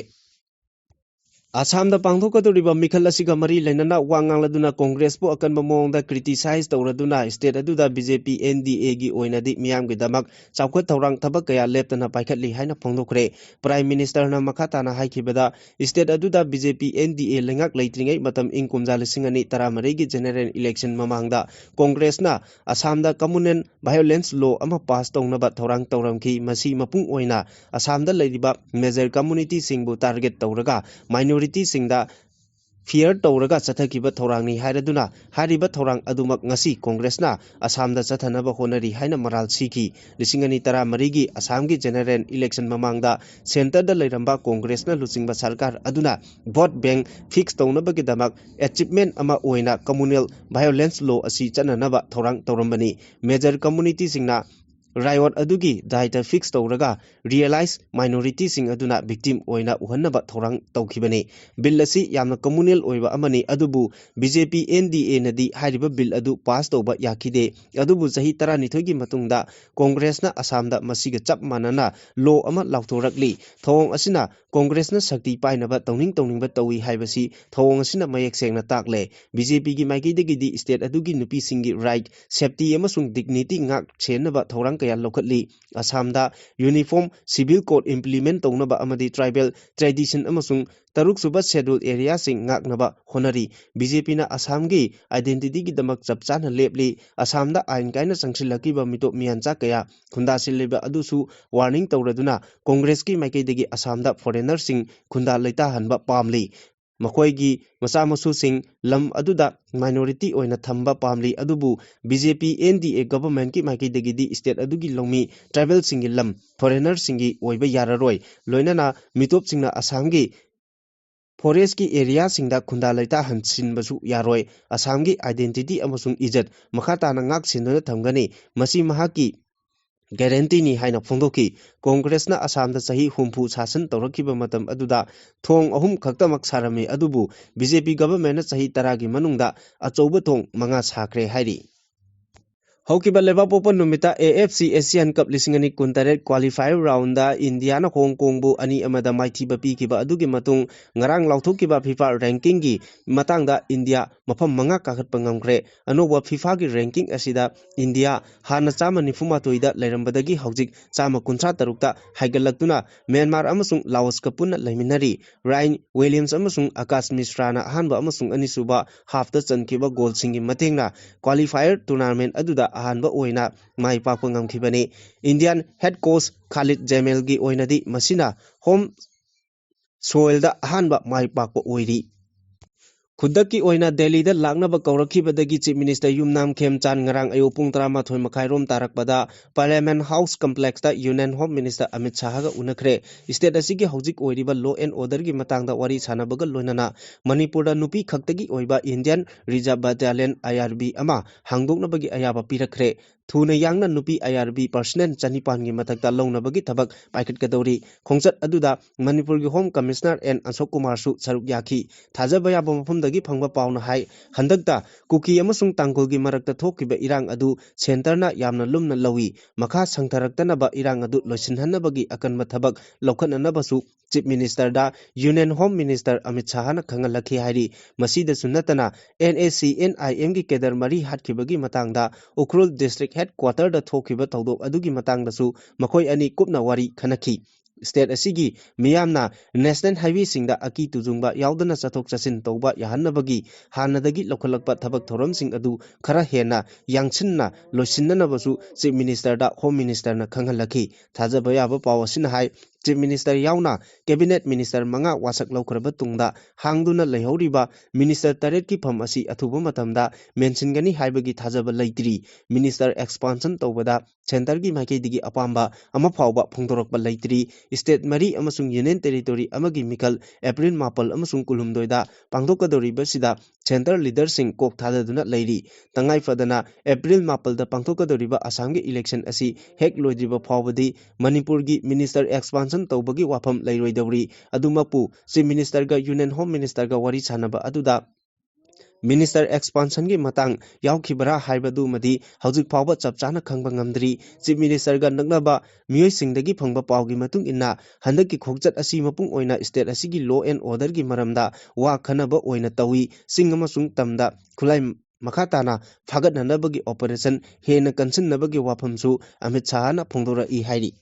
ꯑꯁꯥꯝꯗ ꯄꯥꯡꯊꯣꯛꯀꯗꯧꯔꯤꯕ ꯃꯤꯈꯜ ꯑꯁꯤꯒ ꯃꯔꯤ ꯂꯩꯅꯅ ꯋꯥ ꯉꯥꯡꯂꯗꯨꯅ ꯀꯣꯡꯒ꯭ꯔꯦꯁꯄꯨ ꯑꯀꯟꯕ ꯃꯑꯣꯡꯗ criticize ꯇꯧꯔꯗꯨꯅ state ꯑꯗꯨꯗ B J P N D A ꯒꯤ ꯑꯣꯏꯅꯗꯤ ꯃꯤꯌꯥꯝꯒꯤꯗꯃꯛ ꯆꯥꯎꯈꯠ ꯊꯧꯔꯥꯡ ꯊꯕꯛ ꯀꯌꯥ ꯂꯦꯞꯇꯅ ꯄꯥꯏꯈꯠꯂꯤ ꯍꯥꯏꯅ ꯐꯣꯡꯗꯣꯛꯈ꯭ꯔꯦ꯫ Prime Ministerꯅ ꯃꯈꯥ ꯇꯥꯅ ꯍꯥꯏꯈꯤꯕꯗ, state ꯑꯗꯨꯗ B J P N D A ꯂꯩꯉꯥꯛ ꯂꯩꯇ꯭ꯔꯤꯉꯩ ꯃꯇꯝ ꯏꯪ ꯀꯨꯝꯖꯥ ꯂꯤꯁꯤꯡ ꯑꯅꯤ ꯇꯔꯥꯃꯔꯤꯒꯤ general election ꯃꯃꯥꯡꯗ ꯀꯣꯡꯒ꯭ꯔꯦꯁꯅ ꯑꯁꯥꯝꯗ communal violence law ꯑꯃ pass ꯇꯧꯅꯕ ꯊꯧꯔꯥꯡ ꯇꯧꯔꯝꯈꯤ꯫ ꯃꯁꯤ ꯃꯄꯨꯡ ꯑꯣꯏꯅ ꯑꯁꯥꯝꯗ ꯂꯩꯔꯤꯕ major communityꯁꯤꯡꯕꯨ target ꯇꯧꯔꯒ minorityꯁꯤꯡꯗ fear ꯇꯧꯔꯒ ꯆꯠꯊꯈꯤꯕ ꯊꯧꯔꯥꯡꯅꯤ ꯍꯥꯏꯔꯗꯨꯅ ꯍꯥꯏꯔꯤꯕ ꯊꯧꯔꯥꯡ ꯑꯗꯨꯃꯛ ꯉꯁꯤ ꯀꯣꯡꯒ꯭ꯔꯦꯁꯅ ꯑꯁꯥꯝꯗ ꯆꯠꯊꯅꯕ ꯍꯣꯠꯅꯔꯤ ꯍꯥꯏꯅ ꯃꯔꯥꯜ ꯁꯤꯈꯤ꯫ ꯂꯤꯁꯤꯡ ꯑꯅꯤ ꯇꯔꯥꯃꯔꯤꯒꯤ ꯑꯁꯥꯝꯒꯤ general election ꯃꯃꯥꯡꯗ centreꯗ ꯂꯩꯔꯝꯕ ꯀꯣꯡꯒ꯭ꯔꯦꯁꯅ ꯂꯨꯆꯤꯡꯕ ꯁꯔꯀꯥꯔ ꯑꯗꯨꯅ vote bank fix ꯇꯧꯅꯕꯒꯤꯗꯃꯛ achievement ꯑꯃ ꯑꯣꯏꯅ communal violence law ꯑꯁꯤ ꯆꯠꯅꯅꯕ ꯊꯧꯔꯥꯡ ꯇꯧꯔꯝꯕꯅꯤ꯫ Major communityꯁꯤꯡꯅ riot ꯑꯗꯨꯒꯤ ꯗꯥꯏꯇ fix ꯇꯧꯔꯒ realize minorityꯁꯤꯡ ꯑꯗꯨꯅ victim ꯑꯣꯏꯅ ꯎꯍꯟꯅꯕ ꯊꯧꯔꯥꯡ ꯇꯧꯈꯤꯕꯅꯤ꯫ Bill ꯑꯁꯤ ꯌꯥꯝꯅ communal ꯑꯣꯏꯕ ꯑꯃꯅꯤ, ꯑꯗꯨꯕꯨ B J P N D Aꯅꯗꯤ ꯍꯥꯏꯔꯤꯕ bill ꯑꯗꯨ pass ꯇꯧꯕ ꯌꯥꯈꯤꯗꯦ꯫ ꯑꯗꯨꯕꯨ ꯆꯍꯤ ꯇꯔꯥꯅꯤꯊꯣꯏꯒꯤ ꯃꯇꯨꯡꯗ ꯀꯣꯡꯒ꯭ꯔꯦꯁꯅ ꯑꯁꯥꯝꯗ ꯃꯁꯤꯒ ꯆꯞ ꯃꯥꯟꯅꯅ law ꯑꯃ ꯂꯥꯎꯊꯣꯔꯛꯂꯤ꯫ ꯊꯧꯑꯣꯡ ꯑꯁꯤꯅ ꯀꯣꯡꯒ꯭ꯔꯦꯁꯅ ꯁꯛꯇꯤ ꯄꯥꯏꯅꯕ ꯇꯧꯅꯤꯡ ꯇꯧꯅꯤꯡꯕ ꯇꯧꯏ ꯍꯥꯏꯕꯁꯤ ꯊꯧꯑꯣꯡ ꯑꯁꯤꯅ ꯃꯌꯦꯛ ꯁꯦꯡꯅ ꯇꯥꯛꯂꯦ꯫ B J Pꯒꯤ ꯃꯥꯏꯀꯩꯗꯒꯤꯗꯤ state ꯑꯗꯨꯒꯤ ꯅꯨꯄꯤꯁꯤꯡꯒꯤ right, safety ꯑꯃꯁꯨꯡ dignity ꯉꯥꯛ ꯁꯦꯟꯅꯕ ꯊꯧꯔꯥꯡ ꯀꯌꯥ ꯂꯧꯈꯠꯂꯤ꯫ ꯑꯁꯥꯝꯗ uniform civil code implement ꯇꯧꯅꯕ ꯑꯃꯗꯤ tribal tradition ꯑꯃꯁꯨꯡ ꯇꯔꯨꯛꯁꯨꯕ schedule areaꯁꯤꯡ ꯉꯥꯛꯅꯕ ꯍꯣꯠꯅꯔꯤ꯫ B J Pꯅ ꯑꯁꯥꯝꯒꯤ identityꯒꯤꯗꯃꯛ ꯆꯞ ꯆꯥꯅ ꯂꯦꯞꯂꯤ꯫ ꯑꯁꯥꯝꯗ ꯑꯥꯏꯟ ꯀꯥꯏꯅ ꯆꯪꯁꯤꯜꯂꯛꯈꯤꯕ ꯃꯤꯇꯣꯞ ꯃꯤꯌꯥꯟꯆꯥ ꯀꯌꯥ ꯈꯨꯟꯗꯥꯁꯤꯜꯂꯤꯕ ꯑꯗꯨꯁꯨ warning ꯇꯧꯔꯗꯨꯅ ꯀꯣꯡꯒ꯭ꯔꯦꯁꯀꯤ ꯃꯥꯏꯀꯩꯗꯒꯤ ꯑꯁꯥꯝꯗ foreignerꯁꯤꯡ ꯈꯨꯟꯗꯥ ꯂꯩꯇꯥꯍꯟꯕ ꯄꯥꯝꯂꯤ꯫ ꯃꯈꯣꯏꯒꯤ ꯃꯆꯥ ꯃꯁꯨꯁꯤꯡ ꯂꯝ ꯑꯗꯨꯗ minority ꯑꯣꯏꯅ ꯊꯝꯕ ꯄꯥꯝꯂꯤ, ꯑꯗꯨꯕꯨ B J P N D A governmentꯀꯤ ꯃꯥꯏꯀꯩꯗꯒꯤꯗꯤ state ꯑꯗꯨꯒꯤ ꯂꯧꯃꯤ tribalꯁꯤꯡꯒꯤ ꯂꯝ foreignerꯁꯤꯡꯒꯤ ꯑꯣꯏꯕ ꯌꯥꯔꯔꯣꯏ꯫ ꯂꯣꯏꯅꯅ ꯃꯤꯇꯣꯞꯁꯤꯡꯅ ꯑꯁꯥꯝꯒꯤ forestꯀꯤ areaꯁꯤꯡꯗ ꯈꯨꯟꯗꯥ ꯂꯩꯇꯥ ꯍꯟꯁꯤꯟꯕꯁꯨ ꯌꯥꯔꯣꯏ꯫ ꯑꯁꯥꯝꯒꯤ identity ꯑꯃꯁꯨꯡ ꯏꯖꯠ ꯃꯈꯥ ꯇꯥꯅ ꯉꯥꯛ ꯁꯦꯟꯗꯨꯅ ꯊꯝꯒꯅꯤ꯫ ꯃꯁꯤ ꯃꯍꯥꯛꯀꯤ ꯒꯦꯔꯦꯟꯇꯤꯅꯤ ꯍꯥꯏꯅ ꯐꯣꯡꯗꯣꯛꯈꯤ꯫ ꯀꯣꯡꯒ꯭ꯔꯦꯁꯅ ꯑꯁꯥꯝꯗ ꯆꯍꯤ ꯍꯨꯝꯐꯨ ꯁꯥꯁꯟ ꯇꯧꯔꯛꯈꯤꯕ ꯃꯇꯝ ꯑꯗꯨꯗ ꯊꯣꯡ ꯑꯍꯨꯝ ꯈꯛꯇꯃꯛ ꯁꯥꯔꯝꯃꯤ, ꯑꯗꯨꯕꯨ ꯕꯤ ꯖꯦ ꯄꯤ ꯒꯚꯔꯟꯃꯦꯟꯠꯅ ꯆꯍꯤ ꯇꯔꯥꯒꯤ ꯃꯅꯨꯡꯗ ꯑꯆꯧꯕ ꯊꯣꯡ ꯃꯉꯥ ꯁꯥꯈ꯭ꯔꯦ ꯍꯥꯏꯔꯤ꯫ ꯍꯧꯈꯤꯕ ꯂꯩꯕꯥꯛꯄꯣꯛꯄ ꯅꯨꯃꯤꯠꯇ ꯑꯦ ꯑꯦꯐ ꯁꯤ ꯑꯦꯁꯤꯌꯥꯟ ꯀꯞ ꯂꯤꯁꯤꯡ ꯑꯅꯤ ꯀꯨꯟꯇꯔꯦꯠ ꯀ꯭ꯋꯥꯂꯤꯐꯥꯏꯌꯔ ꯔꯥꯎꯟꯗ ꯏꯟꯗꯤꯌꯥꯅ ꯍꯣꯡ ꯀꯣꯡꯕꯨ ꯑꯅꯤ ꯑꯃꯗ ꯃꯥꯏꯊꯤꯕ ꯄꯤꯈꯤꯕ ꯑꯗꯨꯒꯤ ꯃꯇꯨꯡ ꯉꯔꯥꯡ ꯂꯥꯎꯊꯣꯛꯈꯤꯕ ꯐꯤꯐꯥ ꯔꯦꯡꯀꯤꯡꯒꯤ ꯃꯇꯥꯡꯗ ꯏꯟꯗꯤꯌꯥ ꯃꯐꯝ ꯃꯉꯥ ꯀꯥꯈꯠꯄ ꯉꯝꯈ꯭ꯔꯦ꯫ ꯑꯅꯧꯕ ꯐꯤꯐꯥꯒꯤ ꯔꯦꯡꯀꯤꯡ ꯑꯁꯤꯗ ꯏꯟꯗꯤꯌꯥ ꯍꯥꯟꯅ ꯆꯥꯝꯃ ꯅꯤꯐꯨ ꯃꯥꯊꯣꯏꯗ ꯂꯩꯔꯝꯕꯗꯒꯤ ꯍꯧꯖꯤꯛ ꯆꯥꯝꯃ ꯀꯨꯟꯊ꯭ꯔꯥ ꯇꯔꯨꯛꯇ ꯍꯥꯏꯒꯠꯂꯛꯇꯨꯅ ꯃ꯭ꯌꯥꯟꯃꯥꯔ ꯑꯃꯁꯨꯡ ꯂꯥꯑꯣꯁꯀ ꯄꯨꯟꯅ ꯂꯩꯃꯤꯟꯅꯔꯤ꯫ ꯔꯥꯏꯟ ꯋꯤꯂꯤꯌꯝꯁ ꯑꯃꯁꯨꯡ ꯑꯀꯥꯁ ꯃꯤꯁ꯭ꯔꯥꯅ ꯑꯍꯥꯟꯕ ꯑꯃꯁꯨꯡ ꯑꯅꯤꯁꯨꯕ ꯍꯥꯐꯇ ꯆꯟꯈꯤꯕ ꯒꯣꯜꯁꯤꯡꯒꯤ ꯃꯇꯦꯡꯅ ꯀ꯭ꯋꯥꯂꯤꯐꯥꯏꯌꯔ ꯇꯣꯔꯅꯥꯃꯦꯟꯠ ꯑꯗꯨꯗ ꯑꯍꯥꯟꯕ ꯑꯣꯏꯅ ꯃꯥꯏ ꯄꯥꯛꯄ ꯉꯝꯈꯤꯕꯅꯤ꯫ ꯏꯟꯗꯤꯌꯥꯟ ꯍꯦꯗ ꯀꯣꯆ ꯈꯥꯂꯤꯗ ꯖꯦꯃꯦꯜꯒꯤ ꯑꯣꯏꯅꯗꯤ ꯃꯁꯤꯅ ꯍꯣꯝ ꯁꯣꯏꯜꯗ ꯑꯍꯥꯟꯕ ꯃꯥꯏ ꯄꯥꯛꯄ ꯑꯣꯏꯔꯤ꯫ ꯈꯨꯗꯛꯀꯤ ꯑꯣꯏꯅ ꯗꯦꯜꯂꯤꯗ ꯂꯥꯛꯅꯕ ꯀꯧꯔꯛꯈꯤꯕꯗꯒꯤ ꯆꯤꯐ ꯃꯤꯅꯤꯁꯇꯔ ꯌꯨꯝꯅꯥꯝ ꯈꯦꯝꯆꯥꯟ ꯉꯔꯥꯡ ꯑꯌꯨꯛ ꯄꯨꯡ ꯇꯔꯥꯃꯥꯊꯣꯏ ꯃꯈꯥꯏꯔꯣꯝ ꯇꯥꯔꯛꯄꯗ ꯄꯥꯔꯂꯤꯌꯥꯃꯦꯟꯠ ꯍꯥꯎꯁ ꯀꯝꯄ꯭ꯂꯦꯛꯁꯇ ꯌꯨꯅꯤꯌꯟ ꯍꯣꯝ ꯃꯤꯅꯤꯁꯇꯔ ꯑꯃꯤꯠ ꯁꯥꯍꯒ ꯎꯅꯈ꯭ꯔꯦ꯫ ꯁ꯭ꯇꯦꯠ ꯑꯁꯤꯒꯤ ꯍꯧꯖꯤꯛ ꯑꯣꯏꯔꯤꯕ ꯂꯣ ꯑꯦꯟ ꯑꯣꯔꯗꯔꯒꯤ ꯃꯇꯥꯡꯗ ꯋꯥꯔꯤ ꯁꯥꯟꯅꯕꯒ ꯂꯣꯏꯅꯅ ꯃꯅꯤꯄꯨꯔꯗ ꯅꯨꯄꯤ ꯈꯛꯇꯒꯤ ꯑꯣꯏꯕ ꯏꯟꯗꯤꯌꯟ ꯔꯤꯖꯔꯚ ꯕꯦꯇꯥꯂꯤꯌꯟ, ꯑꯥꯏ ꯑꯥꯔ ꯕꯤ, ꯑꯃ ꯍꯥꯡꯗꯣꯛꯅꯕꯒꯤ ꯑꯌꯥꯕ ꯄꯤꯔꯛꯈ꯭ꯔꯦ꯫ ꯊꯨꯅ ꯌꯥꯡꯅ ꯅꯨꯄꯤ ꯑꯥꯏ ꯑꯥꯔ ꯕꯤ ꯄꯔꯁꯅꯦꯜ ꯆꯅꯤꯄꯥꯟꯒꯤ ꯃꯊꯛꯇ ꯂꯧꯅꯕꯒꯤ ꯊꯕꯛ ꯄꯥꯏꯈꯠꯀꯗꯧꯔꯤ꯫ ꯈꯣꯡꯆꯠ ꯑꯗꯨꯗ ꯃꯅꯤꯄꯨꯔꯒꯤ ꯍꯣꯝ ꯀꯃꯤꯁꯅꯔ ꯑꯦꯟ ꯑꯁꯣꯛ ꯀꯨꯃꯥꯔꯁꯨ ꯁꯔꯨꯛ ꯌꯥꯈꯤ꯫ ꯊꯥꯖꯕ ꯌꯥꯕ ꯃꯐꯝꯗꯒꯤ ꯐꯪꯕ ꯄꯥꯎꯅ ꯍꯥꯏ, ꯍꯟꯗꯛꯇ ꯀꯨꯀꯤ ꯑꯃꯁꯨꯡ ꯇꯥꯡꯈꯨꯜꯒꯤ ꯃꯔꯛꯇ ꯊꯣꯛꯈꯤꯕ ꯏꯔꯥꯡ ꯑꯗꯨ ꯁꯦꯟꯇꯔꯅ ꯌꯥꯝꯅ ꯂꯨꯝꯅ ꯂꯧꯏ꯫ ꯃꯈꯥ ꯁꯪꯊꯔꯛꯇꯅꯕ ꯏꯔꯥꯡ ꯑꯗꯨ ꯂꯣꯏꯁꯤꯟꯍꯟꯅꯕꯒꯤ ꯑꯀꯟꯕ ꯊꯕꯛ ꯂꯧꯈꯠꯅꯅꯕꯁꯨ ꯆꯤꯐ ꯃꯤꯅꯤꯁꯇꯔꯗ ꯌꯨꯅꯤꯌꯟ ꯍꯣꯝ ꯃꯤꯅꯤꯁꯇꯔ ꯑꯃꯤꯠ ꯁꯥꯍꯅ ꯈꯪꯍꯜꯂꯛꯈꯤ ꯍꯥꯏꯔꯤ꯫ ꯃꯁꯤꯗꯁꯨ ꯅꯠꯇꯅ, ꯑꯦꯟ ꯑꯦ ꯁꯤ ꯑꯦꯟ ꯑꯥꯏ ꯑꯦꯝꯒꯤ ꯀꯦꯗꯔ ꯃꯔꯤ ꯍꯥꯠꯈꯤꯕꯒꯤ ꯃꯇꯥꯡꯗ ꯎꯈ꯭ꯔꯨꯜ ꯗꯤꯁꯇ꯭ꯔꯤꯛ ꯍꯦꯗ ꯀ꯭ꯋꯥꯇꯔꯗ ꯊꯣꯛꯈꯤꯕ ꯊꯧꯗꯣꯛ ꯑꯗꯨꯒꯤ ꯃꯇꯥꯡꯗꯁꯨ ꯃꯈꯣꯏ ꯑꯅꯤ ꯀꯨꯞꯅ ꯋꯥꯔꯤ ꯈꯟꯅꯈꯤ꯫ ꯁ꯭ꯇꯦꯠ ꯑꯁꯤꯒꯤ ꯃꯤꯌꯥꯝꯅ ꯅꯦꯁꯅꯦꯜ ꯍꯥꯏꯋꯦꯁꯤꯡꯗ ꯑꯀꯤ ꯇꯨꯖꯨꯡꯕ ꯌꯥꯎꯗꯅ ꯆꯠꯊꯣꯛ ꯆꯠꯁꯤꯟ ꯇꯧꯕ ꯌꯥꯍꯟꯅꯕꯒꯤ ꯍꯥꯟꯅꯗꯒꯤ ꯂꯧꯈꯠꯂꯛꯄ ꯊꯕꯛ ꯊꯧꯔꯝꯁꯤꯡ ꯑꯗꯨ ꯈꯔ ꯍꯦꯟꯅ ꯌꯥꯡꯁꯤꯟꯅ ꯂꯣꯏꯁꯤꯟꯅꯅꯕꯁꯨ ꯆꯤꯐ ꯃꯤꯅꯤꯁꯇꯔꯗ ꯍꯣꯝ ꯃꯤꯅꯤꯁꯇꯔꯅ ꯈꯪꯍꯜꯂꯛꯈꯤ꯫ ꯊꯥꯖꯕ ꯌꯥꯕ ꯄꯥꯎ ꯑꯁꯤꯅ ꯍꯥꯏ, Chief Minister ꯌꯥꯎꯅ Cabinet Minister ꯃꯉꯥ ꯋꯥꯁꯛ ꯂꯧꯈ꯭ꯔꯕ ꯇꯨꯡꯗ ꯍꯥꯡꯗꯨꯅ ꯂꯩꯍꯧꯔꯤꯕ Minister ꯇꯔꯦꯠꯀꯤ ꯐꯝ ꯑꯁꯤ ꯑꯊꯨꯕ ꯃꯇꯝꯗ ꯃꯦꯟꯁꯤꯟꯒꯅꯤ ꯍꯥꯏꯕꯒꯤ ꯊꯥꯖꯕ ꯂꯩꯇ꯭ꯔꯤ꯫ Minister expansion ꯇꯧꯕꯗ Centreꯒꯤ ꯃꯥꯏꯀꯩꯗꯒꯤ ꯑꯄꯥꯝꯕ ꯑꯃ ꯐꯥꯎꯕ ꯐꯣꯡꯗꯣꯔꯛꯄ ꯂꯩꯇ꯭ꯔꯤ꯫ State ꯃꯔꯤ ꯑꯃꯁꯨꯡ Union Territory ꯑꯃꯒꯤ ꯃꯤꯈꯜ April ꯃꯥꯄꯜ ꯑꯃꯁꯨꯡ ꯀꯨꯟꯍꯨꯝꯗꯣꯏꯗ ꯄꯥꯡꯊꯣꯛꯀꯗꯧꯔꯤꯕꯁꯤꯗ Centre leaderꯁꯤꯡ ꯀꯣꯛ ꯊꯥꯗꯗꯨꯅ ꯂꯩꯔꯤ꯫ ꯇꯉꯥꯏ ꯐꯗꯅ April ꯃꯥꯄꯜꯗ ꯄꯥꯡꯊꯣꯛꯀꯗꯧꯔꯤꯕ ꯑꯁꯥꯝꯒꯤ election ꯑꯁꯤ ꯍꯦꯛ ꯂꯣꯏꯗ꯭ꯔꯤꯕ ꯐꯥꯎꯕꯗꯤ ꯃꯅꯤꯄꯨꯔꯒꯤ Minister expansion ꯇꯧꯕꯒꯤ ꯋꯥꯐꯝ ꯂꯩꯔꯣꯏꯗꯧꯔꯤ꯫ ꯑꯗꯨꯃꯛꯄꯨ Chief Ministerꯒ Union Home Ministerꯒ ꯋꯥꯔꯤ ꯁꯥꯟꯅꯕ ꯑꯗꯨꯗ Minister expansionꯒꯤ ꯃꯇꯥꯡ ꯌꯥꯎꯈꯤꯕ꯭ꯔꯥ ꯍꯥꯏꯕꯗꯨꯃꯗꯤ ꯍꯧꯖꯤꯛ ꯐꯥꯎꯕ ꯆꯞ ꯆꯥꯅ ꯈꯪꯕ ꯉꯝꯗ꯭ꯔꯤ꯫ Chief Ministerꯒ ꯅꯛꯅꯕ ꯃꯤꯑꯣꯏꯁꯤꯡꯗꯒꯤ ꯐꯪꯕ ꯄꯥꯎꯒꯤ ꯃꯇꯨꯡ ꯏꯟꯅ, ꯍꯟꯗꯛꯀꯤ ꯈꯣꯡꯆꯠ ꯑꯁꯤ ꯃꯄꯨꯡ ꯑꯣꯏꯅ state ꯑꯁꯤꯒꯤ law and orderꯒꯤ ꯃꯔꯝꯗ ꯋꯥ ꯈꯟꯅꯕ ꯑꯣꯏꯅ ꯇꯧꯏ꯫ ꯆꯤꯡ ꯑꯃꯁꯨꯡ ꯇꯝꯗ ꯈꯨꯠꯂꯥꯏ ꯃꯈꯥ ꯇꯥꯅ ꯐꯥꯒꯠꯅꯅꯕꯒꯤ operation ꯍꯦꯟꯅ ꯀꯟꯁꯤꯟꯅꯕꯒꯤ ꯋꯥꯐꯝꯁꯨ ꯑꯃꯤꯠ ꯁꯥꯍꯅ ꯐꯣꯡꯗꯣꯔꯛꯏ ꯍꯥꯏꯔꯤ꯫